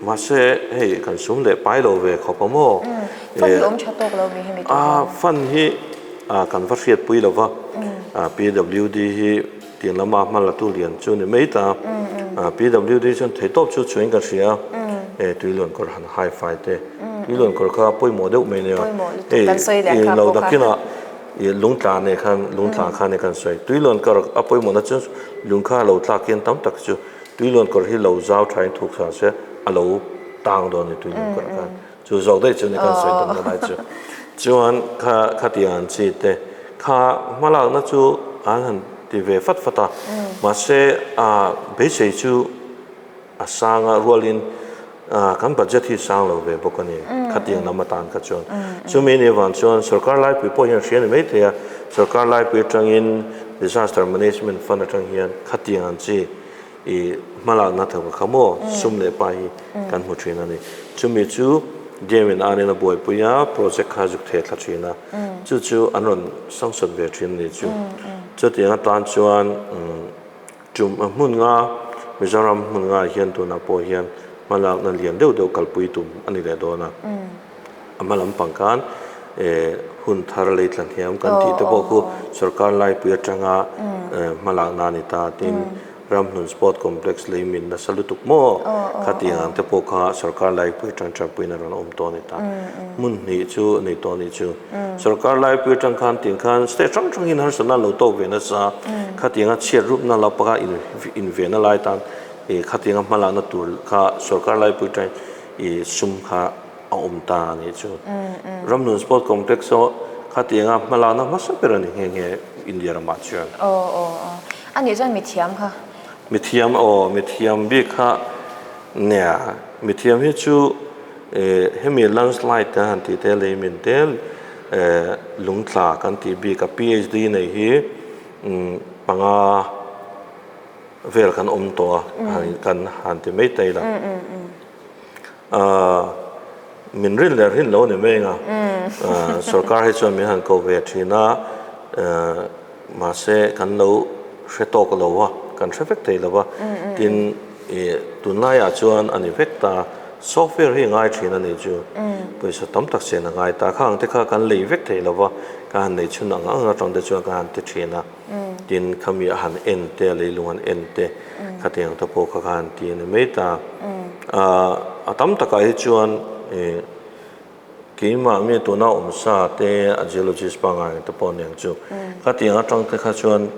mahse hei kan sum leh pai lo ve khawp a maw? Fund hi awm tha tawk lo mi hemi tur hian? Fund hi kan va hriatpui lo va, PWD hi Tiang lama hma la tu lian chu ni mai ta. PWD chuan theihtawp chu chuain ka hria a, tui luan kawr han hai fai te. Tui luan kawr kha pawimawh deuh mai nia. Hei i lo dakinah i lungtla nei khan lungtla kha nei khan sawi. Tui luan kawr a pawimawhna chu lung kha a lo tlak hian tam tak chu tui luan kawr hi lo zau thain thuk sa se a lo tang dawn a ni tui luan kawr khan. Chu zawk daih chu ni kan sawi tumna lai chu. Chuan kha khatiang an chi te kha hmalakna chu an han ti ve fat fat a, mahse a beisei chu a sang a rualin kan budget hi sang lo ve bawk a ni khatiang lam atan kha chuan. Chumi ni avang chuan sorkar laipui pawh hian hria ni maithei a, sorkar laipui atangin disaster management fund atang hian khatiang an chi I hmalakna thawk kha maw sum leh pa hi kan hmu thin a ni. Chumi chu Dam in anin a buaipui a, project kha zuk theh thla thin a, chu chu an rawn sanction ve thin a ni chu. Chutiang atan chuan tum hmun nga Mizoram hmun nga hian tunah pawh hian hmalakna lian deuh deuh kalpui tum a ni leh dawn a. A hma lampang khan hun thar lei tla hniam kan tih te pawh khu sorkar laipui atanga hmalakna a ni ta. Tin, Ramhlun Sport Complex lei min nasa lutuk maw? Khatiang ang te pawh kha sorkar laipui atang tanpuina rawn awm tawh a ni ta. Hmun hnih chu a ni tawh a nih chu. Sorkar laipui atang khan tin khan state hrang hrang hian harsatna an lo tawk ve nasa. Khatianga chhiat rupna la paka invenna lai tan khatianga hmalakna tur kha sorkar laipui atangin sum kha. a awm ta a nih chu. Ramnun Sport Complex pawh khatianga hmalakna hmasa ber a ni nghe nghe India ramah chuan. Aw aw aw. A nih chuan mithiam kha. Mithiam aw mithiam bik kha nia mithiam hi chu hemi landslide kan han tih te lei min te lungtla kan tih bik a PhD nei hi panga vel kan awm tawh a kan han ti mai ta ila. Min rin leh rin lo ni mai anga sorkar hi chuan min han ko ve thin a, mahse kan lo hre tawk lo a, kan hre vek thei lo va, tin tunlaiah chuan a ni vek ta, software hi a ngai thin a nih chu, pawisa tam tak chen a ngai ta, khang te kha kan lei vek thei lo va, ka han nei chhun ang ang atang te chuan ka han ti thin a. Tin, khami a han en te, a leilung han en te, khatiang te pawh kha khan ti a ni mai ta. A tam takah hi chuan keimah nge tuna awm sa te, a geologist pangngai te pawh aniang chu, khatiang atang te kha chuan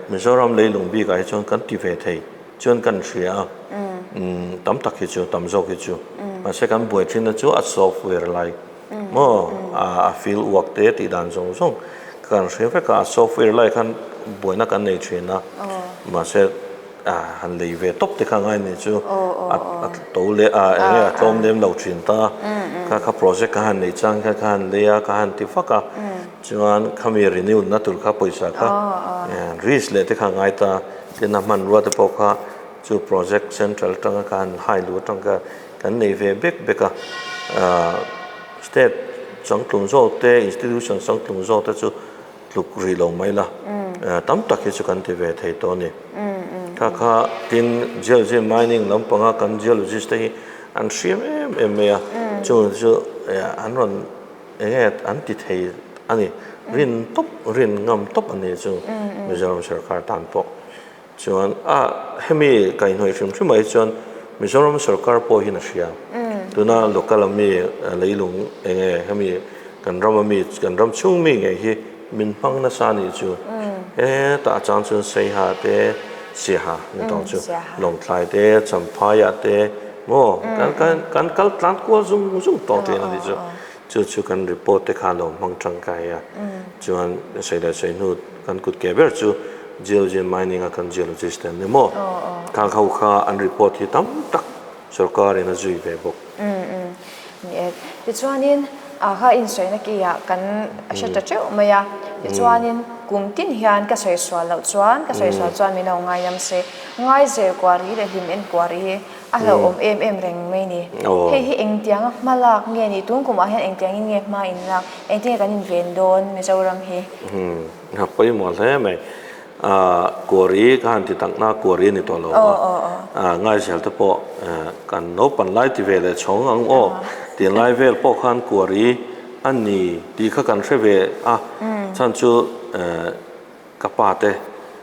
Mizoram leilung bikah hi chuan kan ti ve thei chuan kan hria a, tam tak hi chu, tam zawk hi chu. Mahse kan buai thinna chu a software lai. Maw a field work te tih dan zawng zawng kan hre vek a, a software lai khan buaina kan nei thin a, mahse han lei ve tawp te kha ngai ni chu a to leh a eng nge a tlawm lem lo thin ta, kha kha project ka han nei chang kha ka han lei a ka han ti fak a, chuan khami renew na tur kha pawisa kha risk leh te kha ngai ta, tin a hmanrua te pawh kha chu project central atanga ka han hai luh atang kha Kan nei ve bek bek a, state changtlung zawk te, institution changtlung zawk te chu tluk rih lo mai la, tam tak hi chu kan ti ve thei tawh a ni. Kha kha tin geology mining lampanga kan geologist te hi an hriam em em mai a, chung chu an rawn eng nge an ti thei a ni, rin tawp rin ngam tawp a ni chu Mizoram sorkar tan pawh. Chuan a hemi kaihhnawih hrim hrim ah hi chuan Mizoram sorkar pawh hian a hria. Tuna local a mi leilung eng nge hemi kan ram a mi kan ram chhung mi ngei hi min hmang nasa a nih chu. Hetah a chang chuan Saiha te Siaha ni tawng chu Lawngtlai te Champhai ah te maw kan kan kan kal tlan kual zung zung tawh thin a nih chu. Chu chu kan report te kha lo hmang tangkai a. Chuan sawi leh sawi hnu Kan kut ke ber chu Geology and Mining a kan geologist te an ni maw? Khang ho kha an report hi tam tak sorkar in a zui ve bawk. Ni e. Tichuanin a kha insawina key ah kan hre ta teuh mai a. Tichuanin kum tin hian ka sawi sual loh chuan, ka sawi sual chuan min lo ngaidam se. Ngaizel kuari leh hlim en kuari hi a hlauhawm em em reng mai ni. Hei hi engtianga hma lak nge ni? Tun kumah hian engtiangin nge hma in lak? Engtin nge kan inven dawn Mizoram hi? A pawimawh hle mai. Kuari ka han ti takna kuari a ni tawh lo a. Ngaizel te pawh kan naupan lai ti ve leh chhawng ang aw. Tih lai vel pawh khan kuari a ni tih kha kan hre ve a. Chhan chu Ka pa te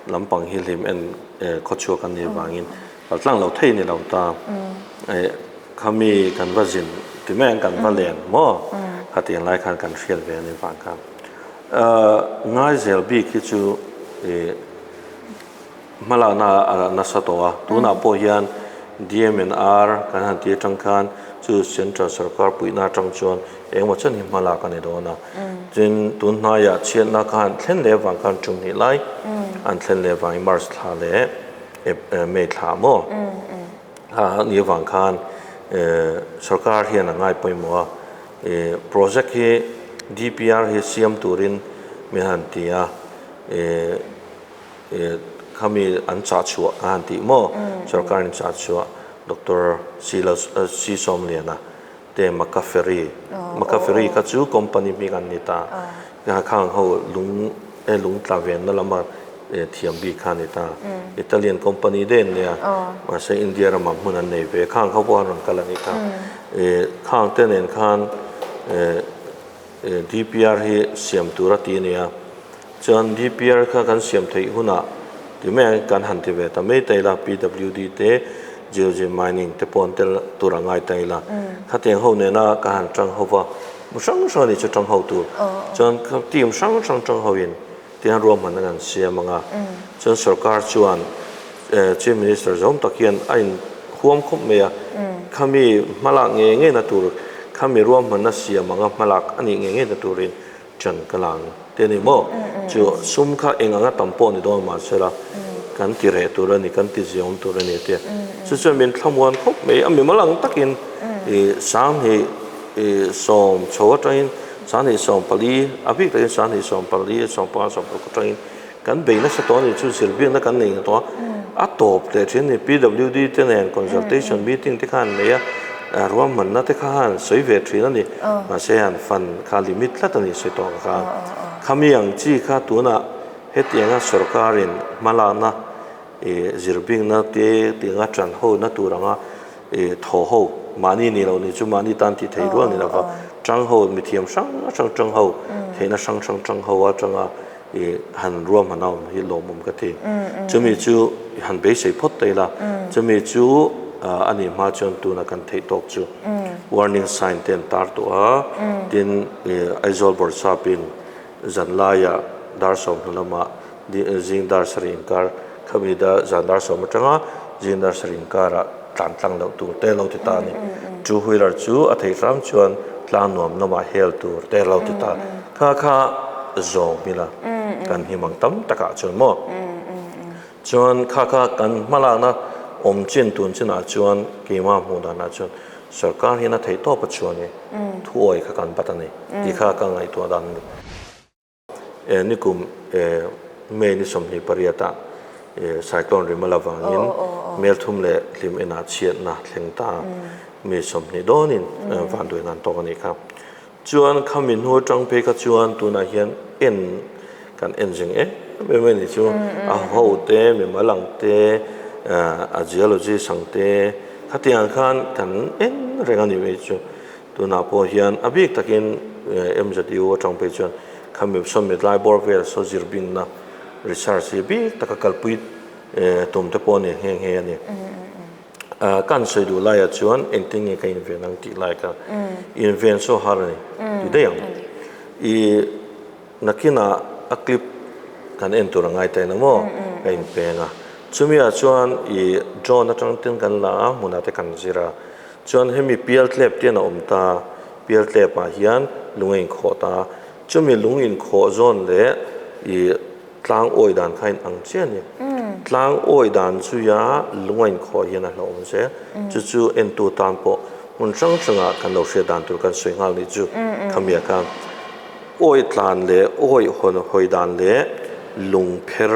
lampang hi hlim en khawchhuak an nih avangin kal tlang lo thei ni lo ta. Khami kan va zin ti mai ang kan va len maw? Khatiang lai khan kan hriat ve a nih vang khan. Ngaizel bik hi chu hmalakna a nasa tawh a, tunah pawh hian DMNR kan han ti atang khan chu Central Sarkar puihna atang chuan engemaw chen hi hmalak a ni dawn a. Tin, tun hnaiah chhiatna kha an thlen leh avang khan tum hnih lai an thlen leh avangin March thla leh May thla maw a nih avang khan sorkar hian a ngai pawimawh a, project hi DPR hi siam turin min han ti a, khami an chah chhuah ka han tih maw sorkarin chah chhuah Doctor C Sawmliana te Maccaferri Maccaferri kha chu company hming an ni ta khang ho lung e lung tla venna lama thiam bik kha a ni ta Italian company daih an nia mahse India ramah hmun an nei ve khang ho pawh an rawn kal a nih kha khang te nen khan DPR hi siam tur a ti a nia. Chuan DPR kha kan siam theih hunah ti mai ang kan han ti ve ta mai ta ila, PWD te, Geology Mining te pawh an tel tur a ngai ta ila. Khatiang ho nena ka han tang ho va, bu hrang hrang a nih chu tang ho tur. Chuan team hrang hrang tang ho in tihian ruahmanna kan siam ang a. Chuan sorkar chuan Chief Minister zawm tak hian a in huam khawp mai a, khami hmalak ngei ngei na tur. Khami ruahmanna siam anga hmalak a nih ngei ngei na turin ṭan ka la ang te a ni maw? Chu sum kha eng anga tam pawh ni dawn mahsela kan ti reh tur a ni, kan ti ziaawm tur a ni tia. Chu chuan min thlamuan khawp mai a, mimal ang takin ih sanghnih ih sawm chho atangin sanghnih 14 a bik takin sanghnih 14 15 16 atangin Kan bei nasa tawh a nih chu zirbiakna kan nei tawh a, a tawp leh thin a ni. PWD te nen consultation meeting te kha an nei a, ruahmanna te kha han sawi ve thin a ni. Mahse an fund kha limit tlat a ni sawi tawh ang kha. Khami ang chi kha tunah hetianga sorkarin hmalakna ih zirbikna te tianga tan hona tur anga ih thaw ho mahni ni lo ni chu mahni tan tih thei rual ni lova tang ho mithiam hrang hrang tang ho theihna hrang hrang tang ho atanga I han ruahman a awm hi lawmawm ka ti. Chumi chu i han beisei phawt ta ila, chumi chu a nih hma chuan tuna kan theih tawk chu warning sign te an tar tawh a, tin Aizawl Bawrhsapin zan laiah dar sawm hnu lamah zing dar sarih inkar khami zan dar sawm atanga zing dar sarih inkarah tlan tlang loh tur te lo ti ta a ni. Two wheeler chu a theih hram chuan tlang nuam lamah hel tur te lo ti ta. Kha kha zawng hmila kan him ang tam takah chuan maw? Chuan kha kha kan hmalakna awm chin tun chinah chuan keimah hmuh danah chuan sorkar hian a theih tawp a chuan i thuawi kha kan bat a ni tih kha ka ngaihtuah dan a ni. Nikum May ni 28 ah Cyclone Rimal avangin Melthum leh Hlim enah chhiatna thleng ta mi 20 dawnin vanduaina an tawk a nih kha. Chuan khami hnu atang phei kha chuan tunah hian en kan en zing em em a ni chu a ho te mimal ang te a geologist ang te khatiang khan kan en reng a ni mai chu tunah pawh hian a bik takin MZU atang phei chuan khami sawmi tlai bawr vel saw zir bingna research hi bik taka kalpui tum te pawh a ni nghe nghe a ni. Kan sawi duh laiah chuan engtin nge ka inven ang tih lai kha inven saw har a ni ti daih ang. I nakinah a clip kan en tur a ngai ta ina maw ka inpeng a. Chumi ah chuan i drone atang ten kan la a hmunah te kan zir a. Chuan hemi pial tlep te an a awm ta, pial tlep ah hian lung a inkhawh ta a. Chumi lung inkhawh zawn leh i Tlang awi dan kha in ang chiah a ni. Tlang awi dan zuia lung a inkhawh hian a hlauhawm zel. Chu chu entu tan pawh hmun hrang hrangah kan lo hriat dan tur kan sawi nghal nih chu khamiah khan awi tlan leh awi hawn hawi dan leh lung pher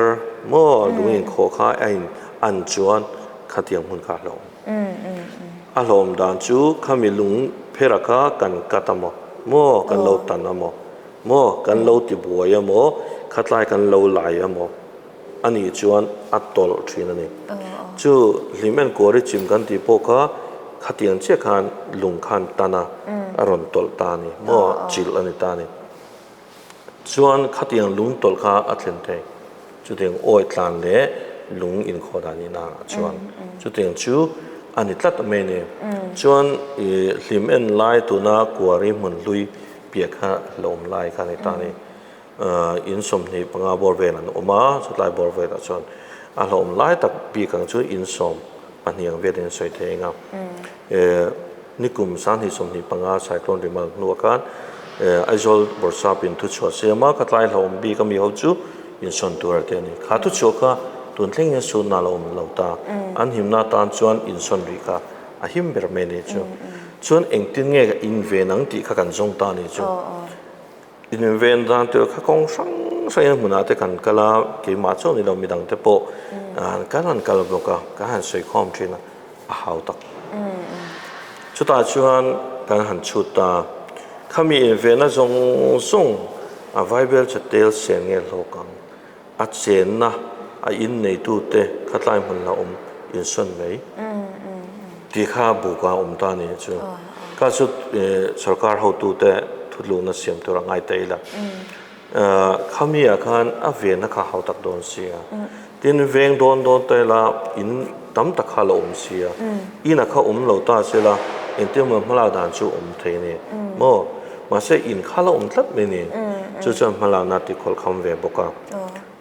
maw lung inkhawh kha a in an chuan khatiang hmun kha a hlauhawm. A hlauhawm dan chu khami lung phera kha kan cut a maw maw kan lo tan a maw. Maw, kan lo ti buai a maw, khatlai kan lo lai a maw, a nih chuan a tawlh thin a ni. Chu hlim enkuar i chim kan tih pawh kha khatiang chiah khan lung khan tan a, a rawn tawlh ta a ni, maw chilh a ni ta a ni. Chuan khatiang lung tawlh kha a thlen thei. Chutiang awi tlan leh lung inkhawh dan ina ah chuan chutiang chu a ni tlat mai a ni. Chuan i hlim en lai tuna kuari hmun hlui piah kha hlauhawm lai kha a ni ta a ni. In 25 bawr vel an awm a, chutlai bawr velah chuan a hlauhawm lai tak bik ang chu in 12 ang velin an sawi thei ang a. Nikum 2025 Cyclone Rimal hnuah khan Aizawl Bawrhsapin thuchhuah siam a, khatlai hlauhawm bik ami ho chu insawn tur a ti a ni. Kha thuchhuah kha tun thlengin sunna la awm lo ta. An himna atan chuan insawn rih kha a him ber mai a ni chu. Chuan engtin nge ka inven ang tih kha kan zawng ta a ni chu. Inven dan tur kha kawng hrang hrangin hmunah te kan kal a, keimah chuan ni lo midang te pawh kan han kal bawk a, kan han sawi khawm thin a, a hau tak. Chutah chuan kan han chhut ta, khami invenna zawng zawng a vaibel che tel sen nge hlawk ang. A chenna a in neitute khatlai hmun la awm insawn mai tih kha buk a awm ta a ni chu. Kha chu sorkar hotute thutlukna siam tur a ngai ta ila. Khami ah khan a venna kha hau tak dawn sia. Tin veng dawn dawn ta ila in tam tak kha la awm sia. In a kha awm lo ta sela engtin emaw hmalak dan chu awm thei a ni maw? Mahse in kha la awm tlat mai a ni. Chu chuan hmalakna ti khawlh kham ve bawk a.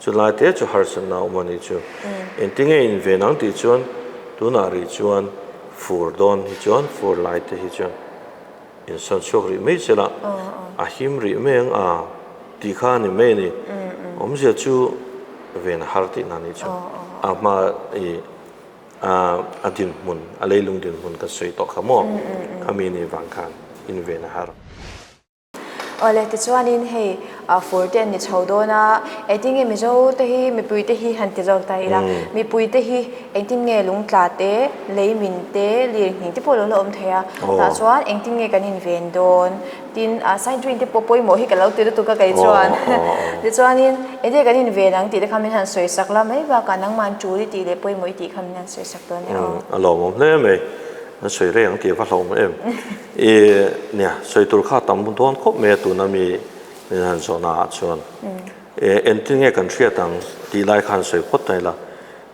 Chulai te chu harsatna a awm a nih chu. Engtin nge in ven ang tih chuan tunah rih chuan fur dawn hi chuan fur lai te hi chuan. Insawn chhuak rih mai sela, a him rih mai ang a tih kha a ni mai a ni. Awmzia chu ven a har tihna a nih chu. A hma i a dinhmun, a leilung dinhmun ka sawi tawh kha maw? Khami ni vang khan inven a har. Awle, tichuanin hei fur te an ni chho dawn a, engtin nge Mizo te hi mipui te hi han ti zawk ta ila, mipui te hi engtin nge lungtla te, leimin te, lirnghing te pawh lo la awm thei a, tah chuan engtin nge kan inven dawn, tin sign train te pawh pawimawh hi ka lo ti lutuk a kei chuan, tichuanin engtin nge kan inven ang tih te kha min han sawi sak la mai bakah nangmah tul i tih leh pawimawh i tih kha min han sawi sak dawn nia aw. A lawmawm hle mai, an sawi rei ang tih a va hlauhawm em. I nia, sawi tur kha tam dawn khawp mai a tuna mi min han zawhna ah chuan. E engtin nge kan hriat ang tih lai khan sawi phawt ta ila,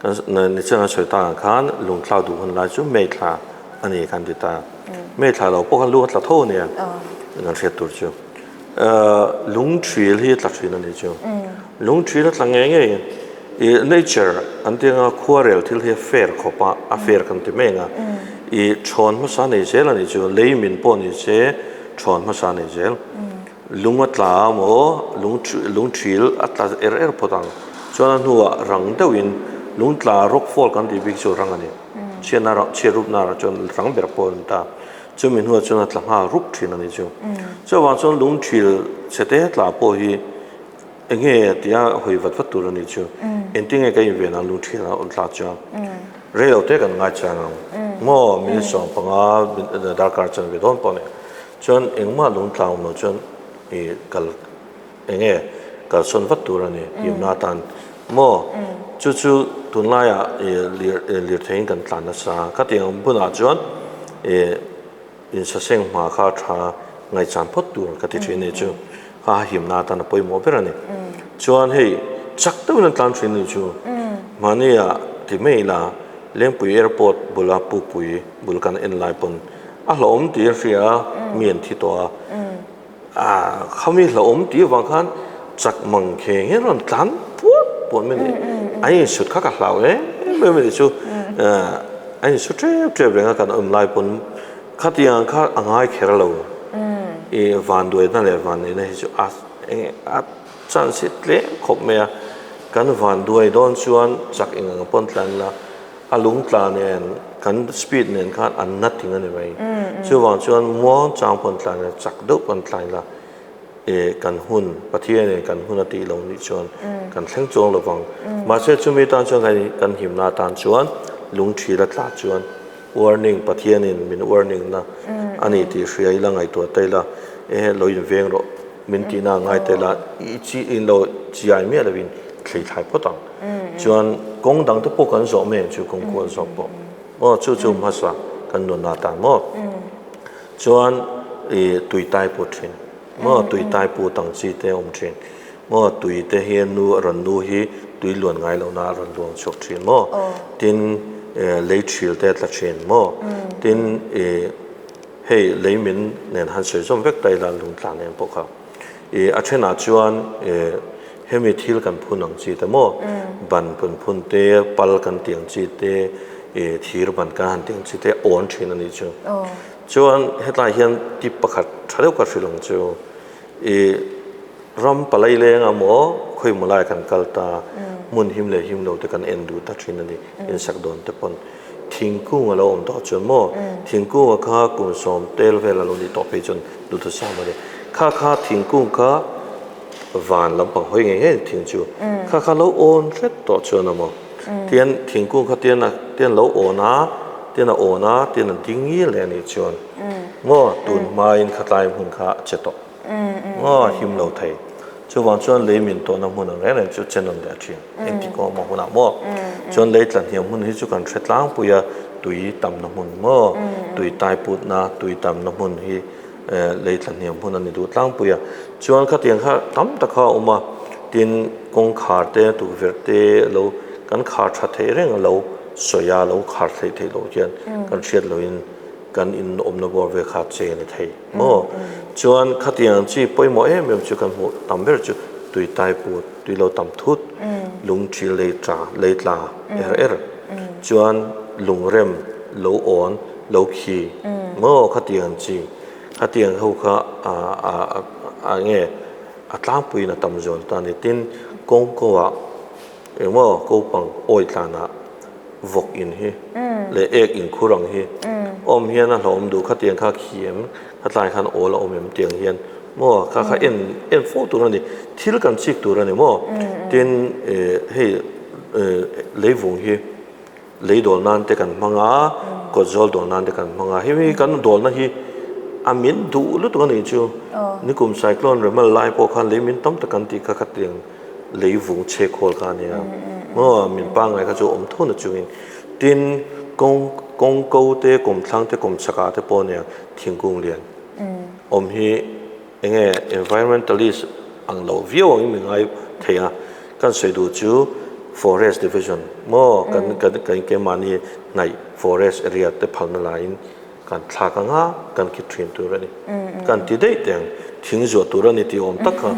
kan nichina kan sawi tak ang khan lungthlak duh hun lai chu May thla a ni kan ti ta. May thla lo pawh khan lung a tla tho a nia kan hriat tur chu. Lung thil hi a tla thin a ni chu. Lung thil a tla ngei ngei i nature an ti anga khuarel thil hi a fair khawp a, a fair kan ti mai anga i thawn hmasa nei zel a ni chu. Lei min pawh ni se thawn hmasa nei zel. Lung a tla a maw lung lung thil a tla er er phawt ang. Chuan a hnuah rang deuhin lung tla rock fall kan tih bik chu rang a ni. Chhiatna chhiat rupna chuan rang ber pawh a ni ta. Chumi hnuah chuan a tla nghal rup thin a ni chu. Chuvang chuan lungthil chhe te tla pawh hi enge tia hawi vat vat tur a ni chu. Engtin nge ka inven ang lungthil a awm thlak chuan rei lo te kan ngai chiang ang maw minute 15 darkar chuan ve dawn pawh a ni. Chuan engmah lungtla awm lo chuan i kal enge kalsawn vat tur a ni himna atan maw chu chu tunlaiah ih lirtheiin kan tlan nasa ka tih ang hunah chuan ih insaseng hma kha tha ngaihchan phawt tur ka ti thin a ni chu kha himna atan a pawimawh ber a ni chuan hei chak deuhin an tlan thin a ni chu mahnia ti mai ila Lengpui airport bula Pukpui bul kan en lai pawn a hlauhawm tih a hria a mi an thi tawh a. Ah, khami hlauhawm tih avang khan chak mang kheng hian rawn tlan puat puat mai a ni. A insut kha ka hlau em em a ni chu. A insut tep tep reng a kan awm lai pawn khatiang kha a ngai kher lo. I vanduaina leh vanneihna hi chu a eng a chance hi tlem khawp mai a. Kan vanduai dawn chuan chak eng ang pawn tlan ila. A lung tla nen kan speed nen khan an na ting a ni mai. Chuvang chuan muang chang pawn tlan ila chak deuh pawn tlan ila eh kan hun Pathian in kan hun a tih lo nih chuan kan thleng chuang lo vang. Mahse chumi tan chuan kan kan himna atan chuan lung thil a tla chuan warning Pathian in min warning na a ni tih hria ila ngaihtuah ta ila eh lo inveng rawh min tihna a ngai ta ila i chi in lo chiai miah lovin thlei thlai phawt ang. Chuan kawng dang te pawh kan zawh mai ang chu kawng kual zawk pawh aw chu chu hmasa kan nunna atan maw chuan ih tui tai put thin maw tui tai put ang chi te awm thin maw tui te hi nu a rawn nu hi tui luan ngai lohna a rawn luang chhuak thin maw tin lei thil te a tla thin maw tin ih hei lei min nen han sawi zawm vek ta ila lungtla nen pawh kha. Ih a thenah chuan ih hemi thil kan phun ang chi te maw ban kan phun te pal kan tih ang chi te ih thir ban kan han tih ang chi te awn thin a nih chu. Chuan hetlai hian tip pakhat tha deuh ka hrilh ang chu ih ram palai leng amaw khawimaw lai kan kal ta hmun him leh him lo te kan en duh ta thin a ni insak dawn te pawn. Thingkung a lo awm tawh chuan maw thingkung a kha kum sawm tel vel a lo nih tawh phei chuan duhthusam a ni. Kha kha thingkung kha van lampang hawi ngei ngei thing chu kha kha lo awn hret tawh chuan a maw tian thingkung kha tian a tian lo awn a tian a awn a tian a ding ngil leh a nih chuan maw tun hmain khatlai hmun kha a che tawh. Aw him lo thei. Chuvang chuan lei min tawhna hmun ang reng reng chu chen awm leh a thin. Engti kawng emaw hunah maw? Chuan lei tla hniam hmun hi chu kan hre tlangpui a, tui tamna hmun maw? Tui tai putna, tui tamna hmun hi lei tla hniam hmun a ni duh tlangpui a. Chuan khatiang kha tam tak kha a awm a, tin kawngkhar te, tukverh te lo kan khar tha theih reng a lo sawi a, lo khar theih theih loh hian kan hriat lohin kan in awmna bawr vel kha che a ni thei maw? Chuan khatiang chi pawimawh em em chu kan hmuh tam ber chu tui tai put, tui lo tam thut, lung thil lei tla, lei tla er er, chuan lungrem lo awn, lo khi maw khatiang chi. Khatiang ho kha a nge a tlangpuiin a tam zual ta a ni. Tin, kawng kawngah engmaw kopang awi tlanah vawk in hi leh ek in khur ang hi awm hian a hlawm duh. Khatiang kha khi em? Khatlai khan awl a awm em tiang hian maw kha kha en en fo tur a ni. Thil kan chik tur a ni maw? Tin, hei leivung hi. Lei dawl nan te kan hmang a, kawt zawl dawl nan te kan hmang a. Hemi kan dawlna hi a min duh lutuk a nih chu. Nikum cyclone Remal lai pawh khan lei min tam tak kan tih kha khatiang lei vung chhe khawl kha a nia. Maw min pangngai kha chu awm tho na chungin. Tin, kawng kawng ko te, kawmthlang te, kawmchhakah te pawh nia thingkung lian awm hi Enge environmentalist ang lo viau angin mi ngai thei a, kan sawi duh chu forest division maw kan kan kan keimahni hnaih forest area te phalna laiin kan thlak anga kan kit thin tur a ni. Kan ti daih teh ang, thing zuah tur a ni tih awm tak kha.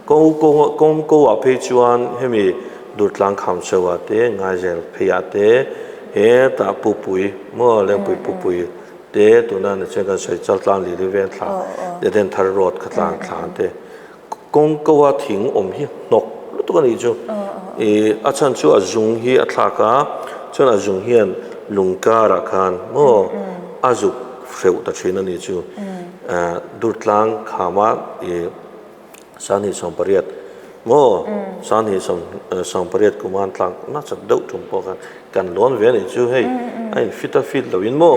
Kawng kawng kawng ko ah phei chuan hemi Durtlang kham chho ah te Ngaizel phei ah te hetah Pupui maw Lengpui Pupui te tuna ni chuan kan sawi chal tlang lili veng thla Eden thar road kha tlang thla te kawng ko a thing awm hi hnawk lutuk a nih chu ih a chhan chu a zung hi a thlak a chuan a zung hian lung karah khan maw a zuk hreuh ta thin a nih chu ah Durtlang khama ih. 28 maw 28 kum an tlak nasa deuh tum pawh khan kan lawn ve a nih chu hei a in fit a fit lo in maw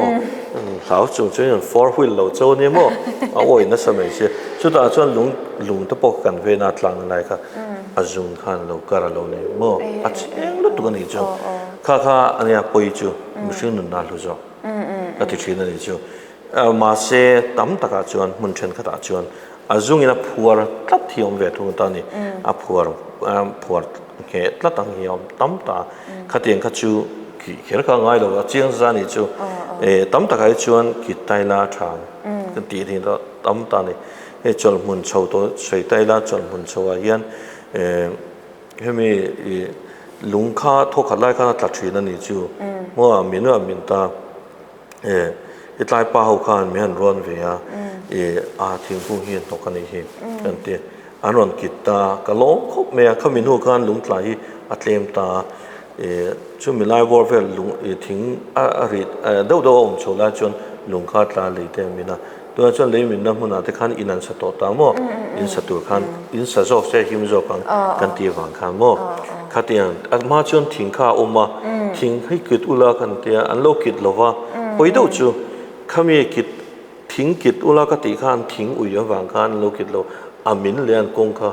hlau chung chuan in four wheel lo cho ania maw a awi nasa mai sia chutah chuan lung lung te pawh kan ven a tlang lai kha a zung khan lo kar a lo ni maw a chheng lutuk a nih chu kha kha ania pawi chu mihring nunna hlu zawk ka ti thin a nih chu mahse tam takah chuan hmun thenkhatah chuan A zungin a phuar tlat hi a awm ve thung ta a ni. A phuar phuar ngheh tlat ang hi a awm tam ta. Khatiang kha chu kih kher kha a ngai lo a chiang za nih chu. Tam takah hi chuan kit taila a tha ang kan tih thin a tam ta a ni. Hei chawlhhmun chho tawh sawi taila chawlhhmun chho ah hian hemi lung kha thawkhat lai khan a tla thin a nih chu. Maw min a min ta. E i tlai pa ho khan min han rawn ve a, e a thingkung hi a hnawk a nih hi kan ti. An rawn kit ta, ka lawm khawp mai a, khami hnu khan lungtlai hi a tlem ta a, e chumi lai bawr vel lung e thing a rit deuh deuh a awm chho lai chuan lung kha tla lei te a min a, tunah chuan lei minna hmunah te khan in an sa tawh ta maw, in sa tur khan in sa zawk se him zawk ang kan tih avang khan maw khatiang a hma chuan thing kha a awm a, thing hi kit ula kan tia an lo kit lo va, pawi deuh chu khami kit thing kit ula ka tih khan thing ui avang khan an lo kit lo, a min leh an kawng kha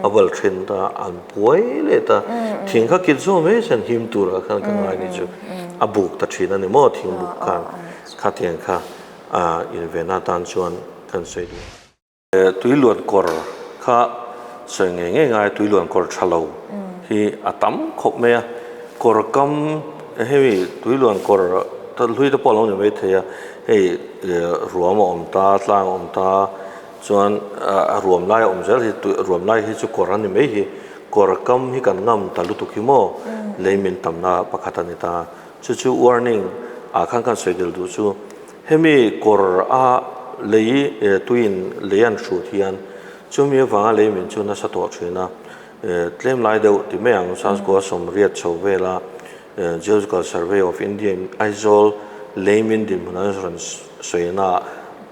a bal then ta an buai leh ta, thing kha kit zawh mai chuan him turah khan ka ngai ni chu a buk ta thin a ni maw thing buk khan khatiang kha. A invenna tan chuan kan sawi duh. Tuiluan kawr kha sawi ngei ngei ngai tuiluan kawr tha lo hi a tam khawp mai a, kawr kam hemi tuiluan kawr hlui te pawh a lo ni mai thei a, hei ruam a awm ta tlang a awm ta chuan a ruam lai a awm zel hi ruam lai hi chu kawr a ni mai hi, kawr kam hi kan ngam ta lutuk hi maw lei min tamna pakhat a ni ta. Chu chu warning ah khan kan sawi del duh chu hemi kawr a lei tuiin lei an hrut hian chumi avanga lei min chu nasa tawh thin a, tlem lai deuh ti mai ang Sanskua sawmriat chho vela Geological Survey of India in Aizawl lei min dinhmun an rawn sawi na ah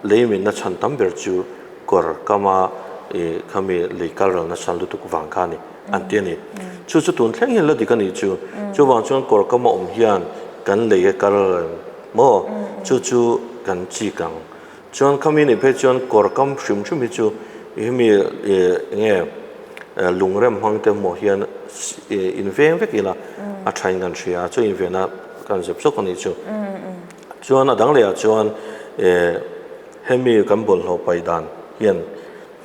lei min na chhan tam ber chu kawr kama khami lei kal ral nasa lutuk vang kha a ni. an ti a ni. Chu chu tun thleng hian la dik a nih chu. Chuvang chuan kawr kam a awm hian kan lei a kal reng maw? Chu chu kan chik ang. Chuan khami nih phei chuan kawr kam hrim hrim hi chu hemi enge lungrem hmang te maw hian inveng vek ila a tha in kan hria a, chu invenna kan zep zawk a nih chu. Chuan a dang lehah chuan hemi kan bawlhhlawh paih dan hian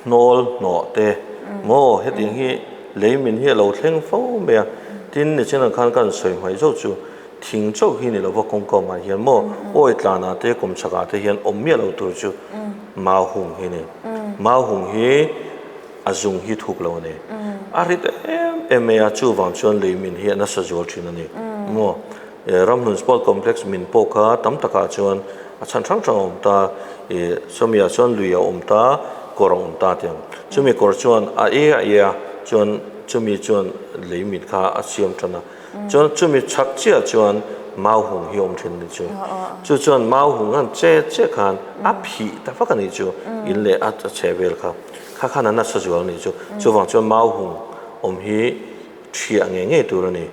Hnawl hnawh te maw hetiang hi lei min hi a lo thleng fo mai a, tin nichinah khan kan sawi hmaih zauh chu thing chauh hi ni lova kawngka awmah hian maw awi tlanah te kum chhakah te hian awm miah lo tur chu mau hung hi a ni. Mau hung hi a zung hi thuk lo a ni. A rit em em mai a, chuvang chuan lei min hi a nasa zual thin a ni maw. Ramhlun Sport Complex min pawh kha tam takah chuan. A chhan hrang hrang a awm ta, ih sawmiah chuan lui a awm ta, kawr a awm ta tih ang. Chumi kawr chuan a e a e a, chuan chumi chuan lei mit kha a siam tan a. Chuan chumi chhak chiah chuan mau hung hi a awm thin a ni chu. Chu chuan mau hung han che che khan a phih ta vak a ni chu, in leh a chheh vel kha. Kha khan a nasa zual a ni chu. Chuvang chuan mau hung awm hi Thiah ngei ngei tur a ni.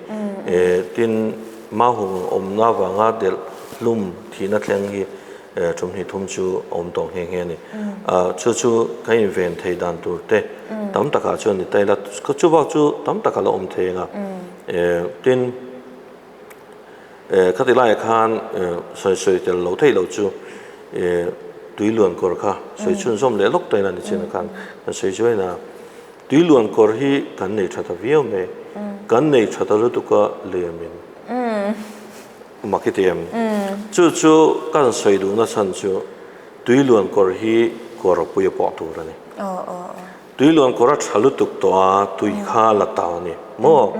Tin, Mahung awmna vanga delh hlum thihna thleng hi tum hnih thum chu a awm tawh nghe nghe a ni. Chu chu kan inven thei dan tur te tam takah chuan ni ta ila, chu bak chu tam tak a la awm thei ang a. Tin, khati laiah khan sawi sawi tel lo theih loh chu tui luan kawr kha sawi chhunzawm leh lawk tawhin a ni chin khan kan sawi zuai na. Tui luan kawr hi kan nei tha ta viau mai. Kan nei tha ta lutuk a liamin mak i ti em? Chu chu kan sawi duhna chhan chu tui luan kawr hi kawr ropui a pawh tur a ni. Tui luan kawr a tha lutuk tawh a, tui kha la ta a ni maw?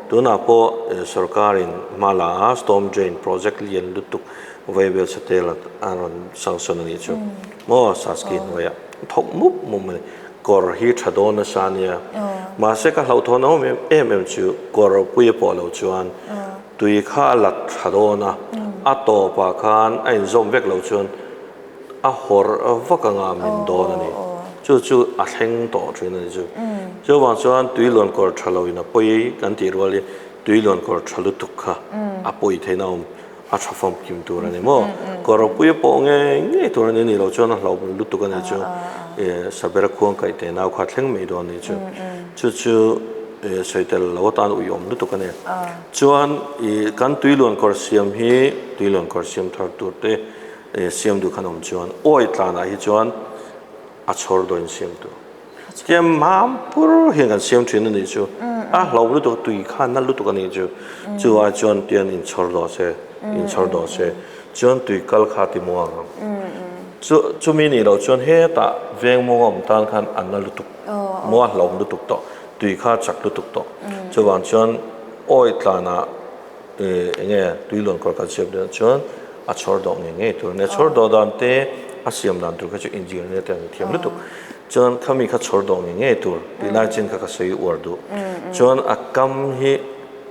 Tunah pawh sorkarin hma la a storm drain project lian lutuk Vaibel Satel a rawn sanction a nih chu maw Saski hnuaiah thawk mup mup a ni. Kawr hi tha dawn nasa ania. Mahse ka hlauhthawn awm em em chu kawr ropui a pawh loh chuan tui kha a lat tha dawn a, a tawpah khan a inzawm vek loh chuan a hawr vak anga min dawn a ni. Chu chu a thleng tawh thin a ni chu. Chuvang chuan tui luan kawr tha loin a pawi kan tih rualin tui luan kawr tha lutuk kha a pawi theihna a awm. A tha famkim tur a ni maw? Kawr ropui pawh ngei ngei tur a ni nih loh chuan a hlauhawm lutuk a ni chu. Sabera khuang kaih teh nau kha thleng mai dawn a ni chu. Chu chu sawi tel lo atan uiawm lutuk a ni. Chuan kan tuiluan kawr siam hi tuiluan kawr siam thar tur te siam duh khan awm chuan awi tlanah hi chuan a chhawr dawn siam tur. Tia mam pur hian kan siam thin a nih chu. A hlo lutuk tui kha na lutuk a nih chu. Chu ai chuan tian inchhawr dawh se, inchhawr dawh se. Chuan tui kal kha ti muang ang. Chu chumi nih loh chuan hetah veng muang a awm tan khan a na lutuk. Mua hlo lutuk tawh. Tui kha chak lutuk tawh. Chuvang chuan awi tlanah Eng nge tui luan kawr kan siam dawn chuan a chhawr dawh ngei ngei tur a nia. Chhawr dawh dan te a siam dan tur kha chu engineer te an thiam lutuk. Chuan khami kha chhawr dawh ngei ngei tur tih lai chin kha ka sawi uar duh. Chuan a kam hi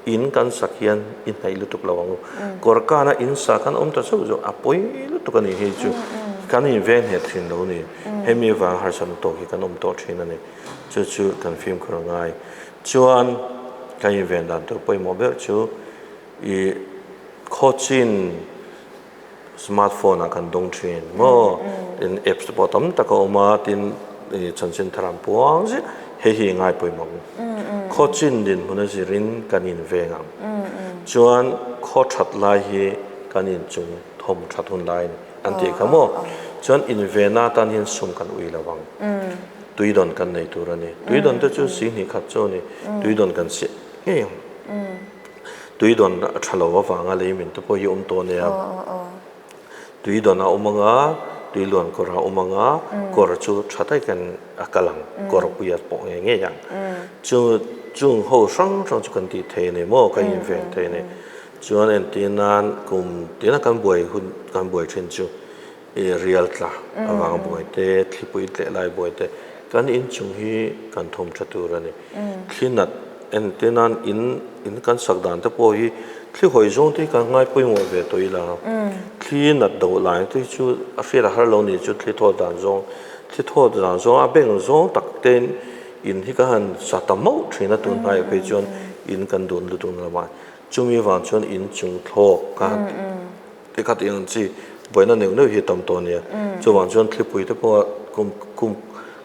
in kan sak hian i hnaih lutuk lo ang u. Kawr kana in sa kan awm ta zauh zauh a pawi lutuk a ni hei chu kan inveng hneh thin lo a ni. Hemi avanga harsatna tawk hi kan awm tawh thin a ni. Chu chu kan fimkhur a ngai. Chuan kan inven dan tur pawimawh ber chu i khawchin smart phone ah kan dawng thin maw tin apps te pawh tam tak a awm a tin i chanchin thar an puang ziah hei hi i ngai pawimawh ang khawchin dinhmun a zirin kan inveng ang chuan khaw that lai hi kan inchung thawm that hun lai a ni an tih kha maw chuan invenna atan hian sum kan ui lo ang. Tuidawn kan nei tur a ni. Tuidawn te chu sihnih khat chu a ni. Tuidawn kan siah ngei ang. Tuidawn a tha lo avanga lei min te pawh hi awm tawh a nia. Tuidawn a awm anga, tuiluan kawr a awm anga, kawr chu tha takin a kal ang. Kawr puia pawh ngei ngei ang. Chu chung ho hrang hrang chu kan tih thei a ni maw? Kan inveng thei a ni. Chuan entir nan kum tina kan buai hun kan buai thin chu I rial tla avanga buai te, thlipui tleh lai buai te, kan inchung hi kan thawm tha tur a ni. Thli nat entir nan in in kan sak dan te pawh hi thli hawi zawng te hi kan ngai pawimawh ve tawh ila. Thli nat do lai te hi chu a hriat a har lo ni chu thli thawt dan zawng, thli thawt dan zawng a beng zawng tak ten in hi ka han sa ta mauh thin a tun hnaiah phei chuan in kan dun lutuk na lamah chumi vang chuan inchung thlawk ka han Ti khat eng chi buaina neuh neuh hi tam tawh a nia. Chuvang chuan thlipui te pawh kum kum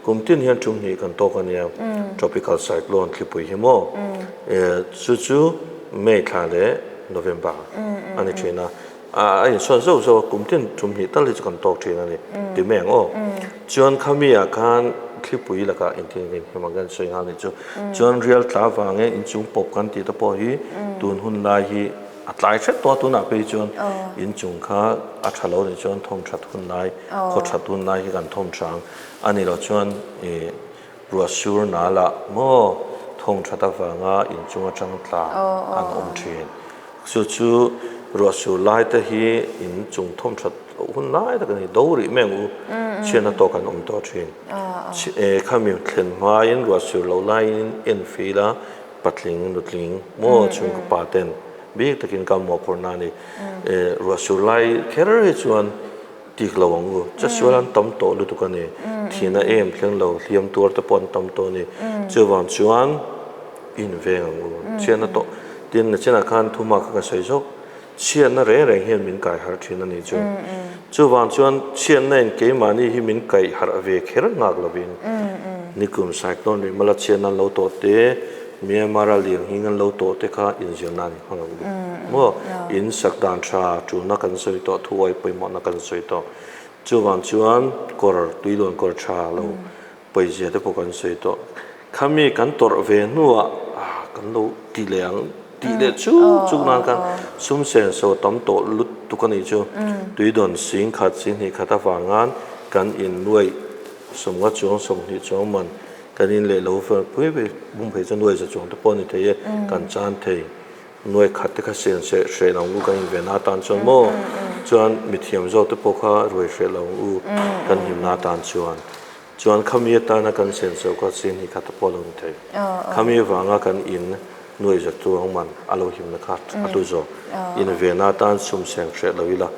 kum tin hian tum hnih kan tawk a nia. Tropical cyclone thlipui hi maw? Chu chu May thla leh November a ni thin a. A insawn zauh zauh a, kum tin tum hnih tal hi chu kan tawk thin a ni. Ti mai ang aw. Chuan khami ah khan thlipui lakah engtin nge him ang kan sawi nghal nih chu. Chuan rial tla vangin inchung pawp kan tih te pawh hi tun hun lai hi A tlai hret tawh a tunah phei chuan inchung kha a tha lo nih chuan thawm that hun lai, khaw that hun lai hi kan thawm tha ang. A nih loh chuan ih ruah sur na lah maw thawm that avanga inchung atang tla an awm thin. Chu chu ruah sur lai te hi inchung thawm that. hun lai tak a ni, do rih mai ang u, chhiatna tawk an awm tawh thin. Khami thlen hmain ruah sur loh laiin en fil a, patling nutling maw chhungkaw pa ten bik takin ka mawhphurhna a ni. Ruah sur lai kher hi chuan tik lo ang u, chasual an tam tawh lutuk a ni, thihna em thleng lo, hliam tuar te pawh an tam tawh a ni. Chuvang chuan inveng ang u, chhiatna tawh tin nachinah khan thuma kha ka sawi zawk. Chhiatna reng reng hian min kai harh thin a ni chu. Chuvang chuan chhiatna in keimahni hi min kaih harh ve kher nghak lovin nikum cyclone rih mala chhiatna an lo tawh te, Myanmar a liang hing an lo tawh te kha inzirna an hmang ang u. Maw? In sak dan tha tulna kan sawi tawh, thuawi pawimawhna kan sawi tawh. Chuvang chuan kawr, tuilawn kawr tha lo Pawizia te pawh kan sawi tawh. Khami kan tawrh ve hnuah kan lo ti leh ang tih leh chuk chuk nan khan sum sen so tam tawh lutuk a nih chu. Tuidawn sing khat sing hnih khat avangan kan in nuaih sawmnga chuang 20 chuang man kan in leh lo pui pui bung phei chu nuaih za chuang te pawh a ni thei e kan chan thei. Nuai khat te kha sian seh hreh lo ang u kan inven atan chuan maw chuan mithiam zawk te pawh kha ruai hreh lo ang u kan himna atan chuan chuan khami atana kan sian seuh kha sin hi kha te pawh a lo ni thei khami avanga kan in nuai zat chu ang man a lo himna kha a hlu zawk inven atan sum seng hreh lo ila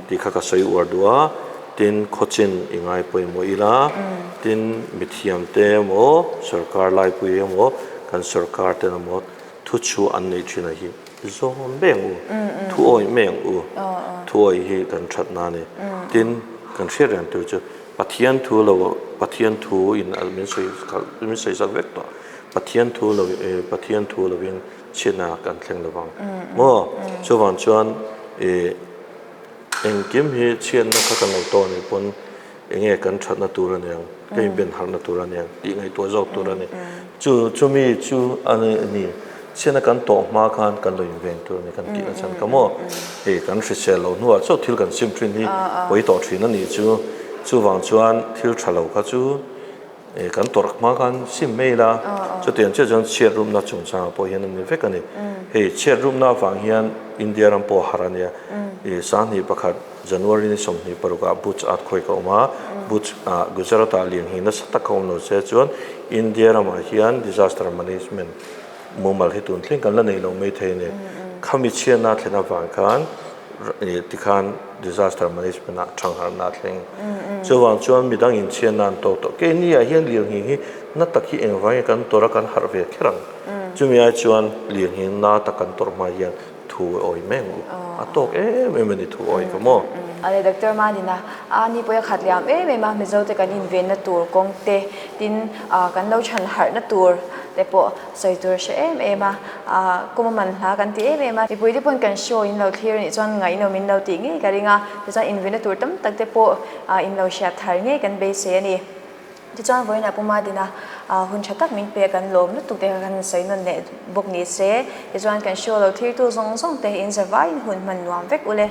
tih kha ka sawi uar duh a tin khawchin i ngai pawimawh ila tin mithiam te emaw sorkar laipui emaw kan sorkar ten emaw Thu chu an neih thin a hi zawm mai ang u, thu awih mai ang u, thu awih hi kan that na a ni. Tin, kan hriat reng tur chu Pathian thu lo, Pathian thu in min sawi min sawi zak vek tawh. Pathian thu lo Pathian thu lovin chhiatna kan thleng lo vang maw? Chuvang chuan ih engkim hi chhiatna kha kan lo tawh a nih pawn Enge kan thatna tur a niang, ka inben harhna tur a niang tih ngaihtuah zawk tur a ni. Chu chumi chu a ni, chhiatna kan tawh hma khan kan lo inveng tur a ni kan tihna chhan kha maw? Hei kan hrisel loh hnuah chauh thil kan sim thin hi pawi tawh thin a nih chu. Chuvang chuan thil tha lo kha chu kan tawrh hma khan sim mai ila, chutiang chiah chuan chhiat rupna chungchangah pawh hian a ni vek a ni. Hei chhiat rupna avang hian India ram pawh a harh a nia, 1001 January ni 26 ah Bhuj earthquake a awm a, Bhuj ah Gujarat ah lian hi nasa tak a awm lo che chuan India ramah hian disaster management mumal hi tun thleng kan la nei lo mai thei a ni. Khami chhiatna a thlen avang khan tikhan disaster management ah thangharhna a thleng. Chuvang chuan midang in chhiatna an tawk tawh. Keini ah hian lirnghing hi na tak hi engvangin kan tawrh a kan harh ve kher ang. Chumi ai chuan lirnghing na tak kan tawrh hma hian Thu awi mai ang u. A tawk em em a ni thu awi ka maw? Ale Doctor Manina, a ni pawh a khat liam em em a, Mizo te kan invenna tur kawng te, tin kan lo chhan harhna tur te pawh sawi tur a hre em em a, kum a man hla kan ti em em a, mipui te pawn kan show in lo thlir a nih chuan ngaihnawm in lo tih ngei ka ring a, tichuan invenna tur tam tak te pawh in lo hriat thar ngei kan beisei a ni. Tichuan vawiinah Pu Madina hun tha tak min pe kan lawm lutuk te kha kan sawi nawn leh bawk ni se. Tichuan kan show lo thirtu zawng zawng te in zavaiin hun hman nuam vek ule.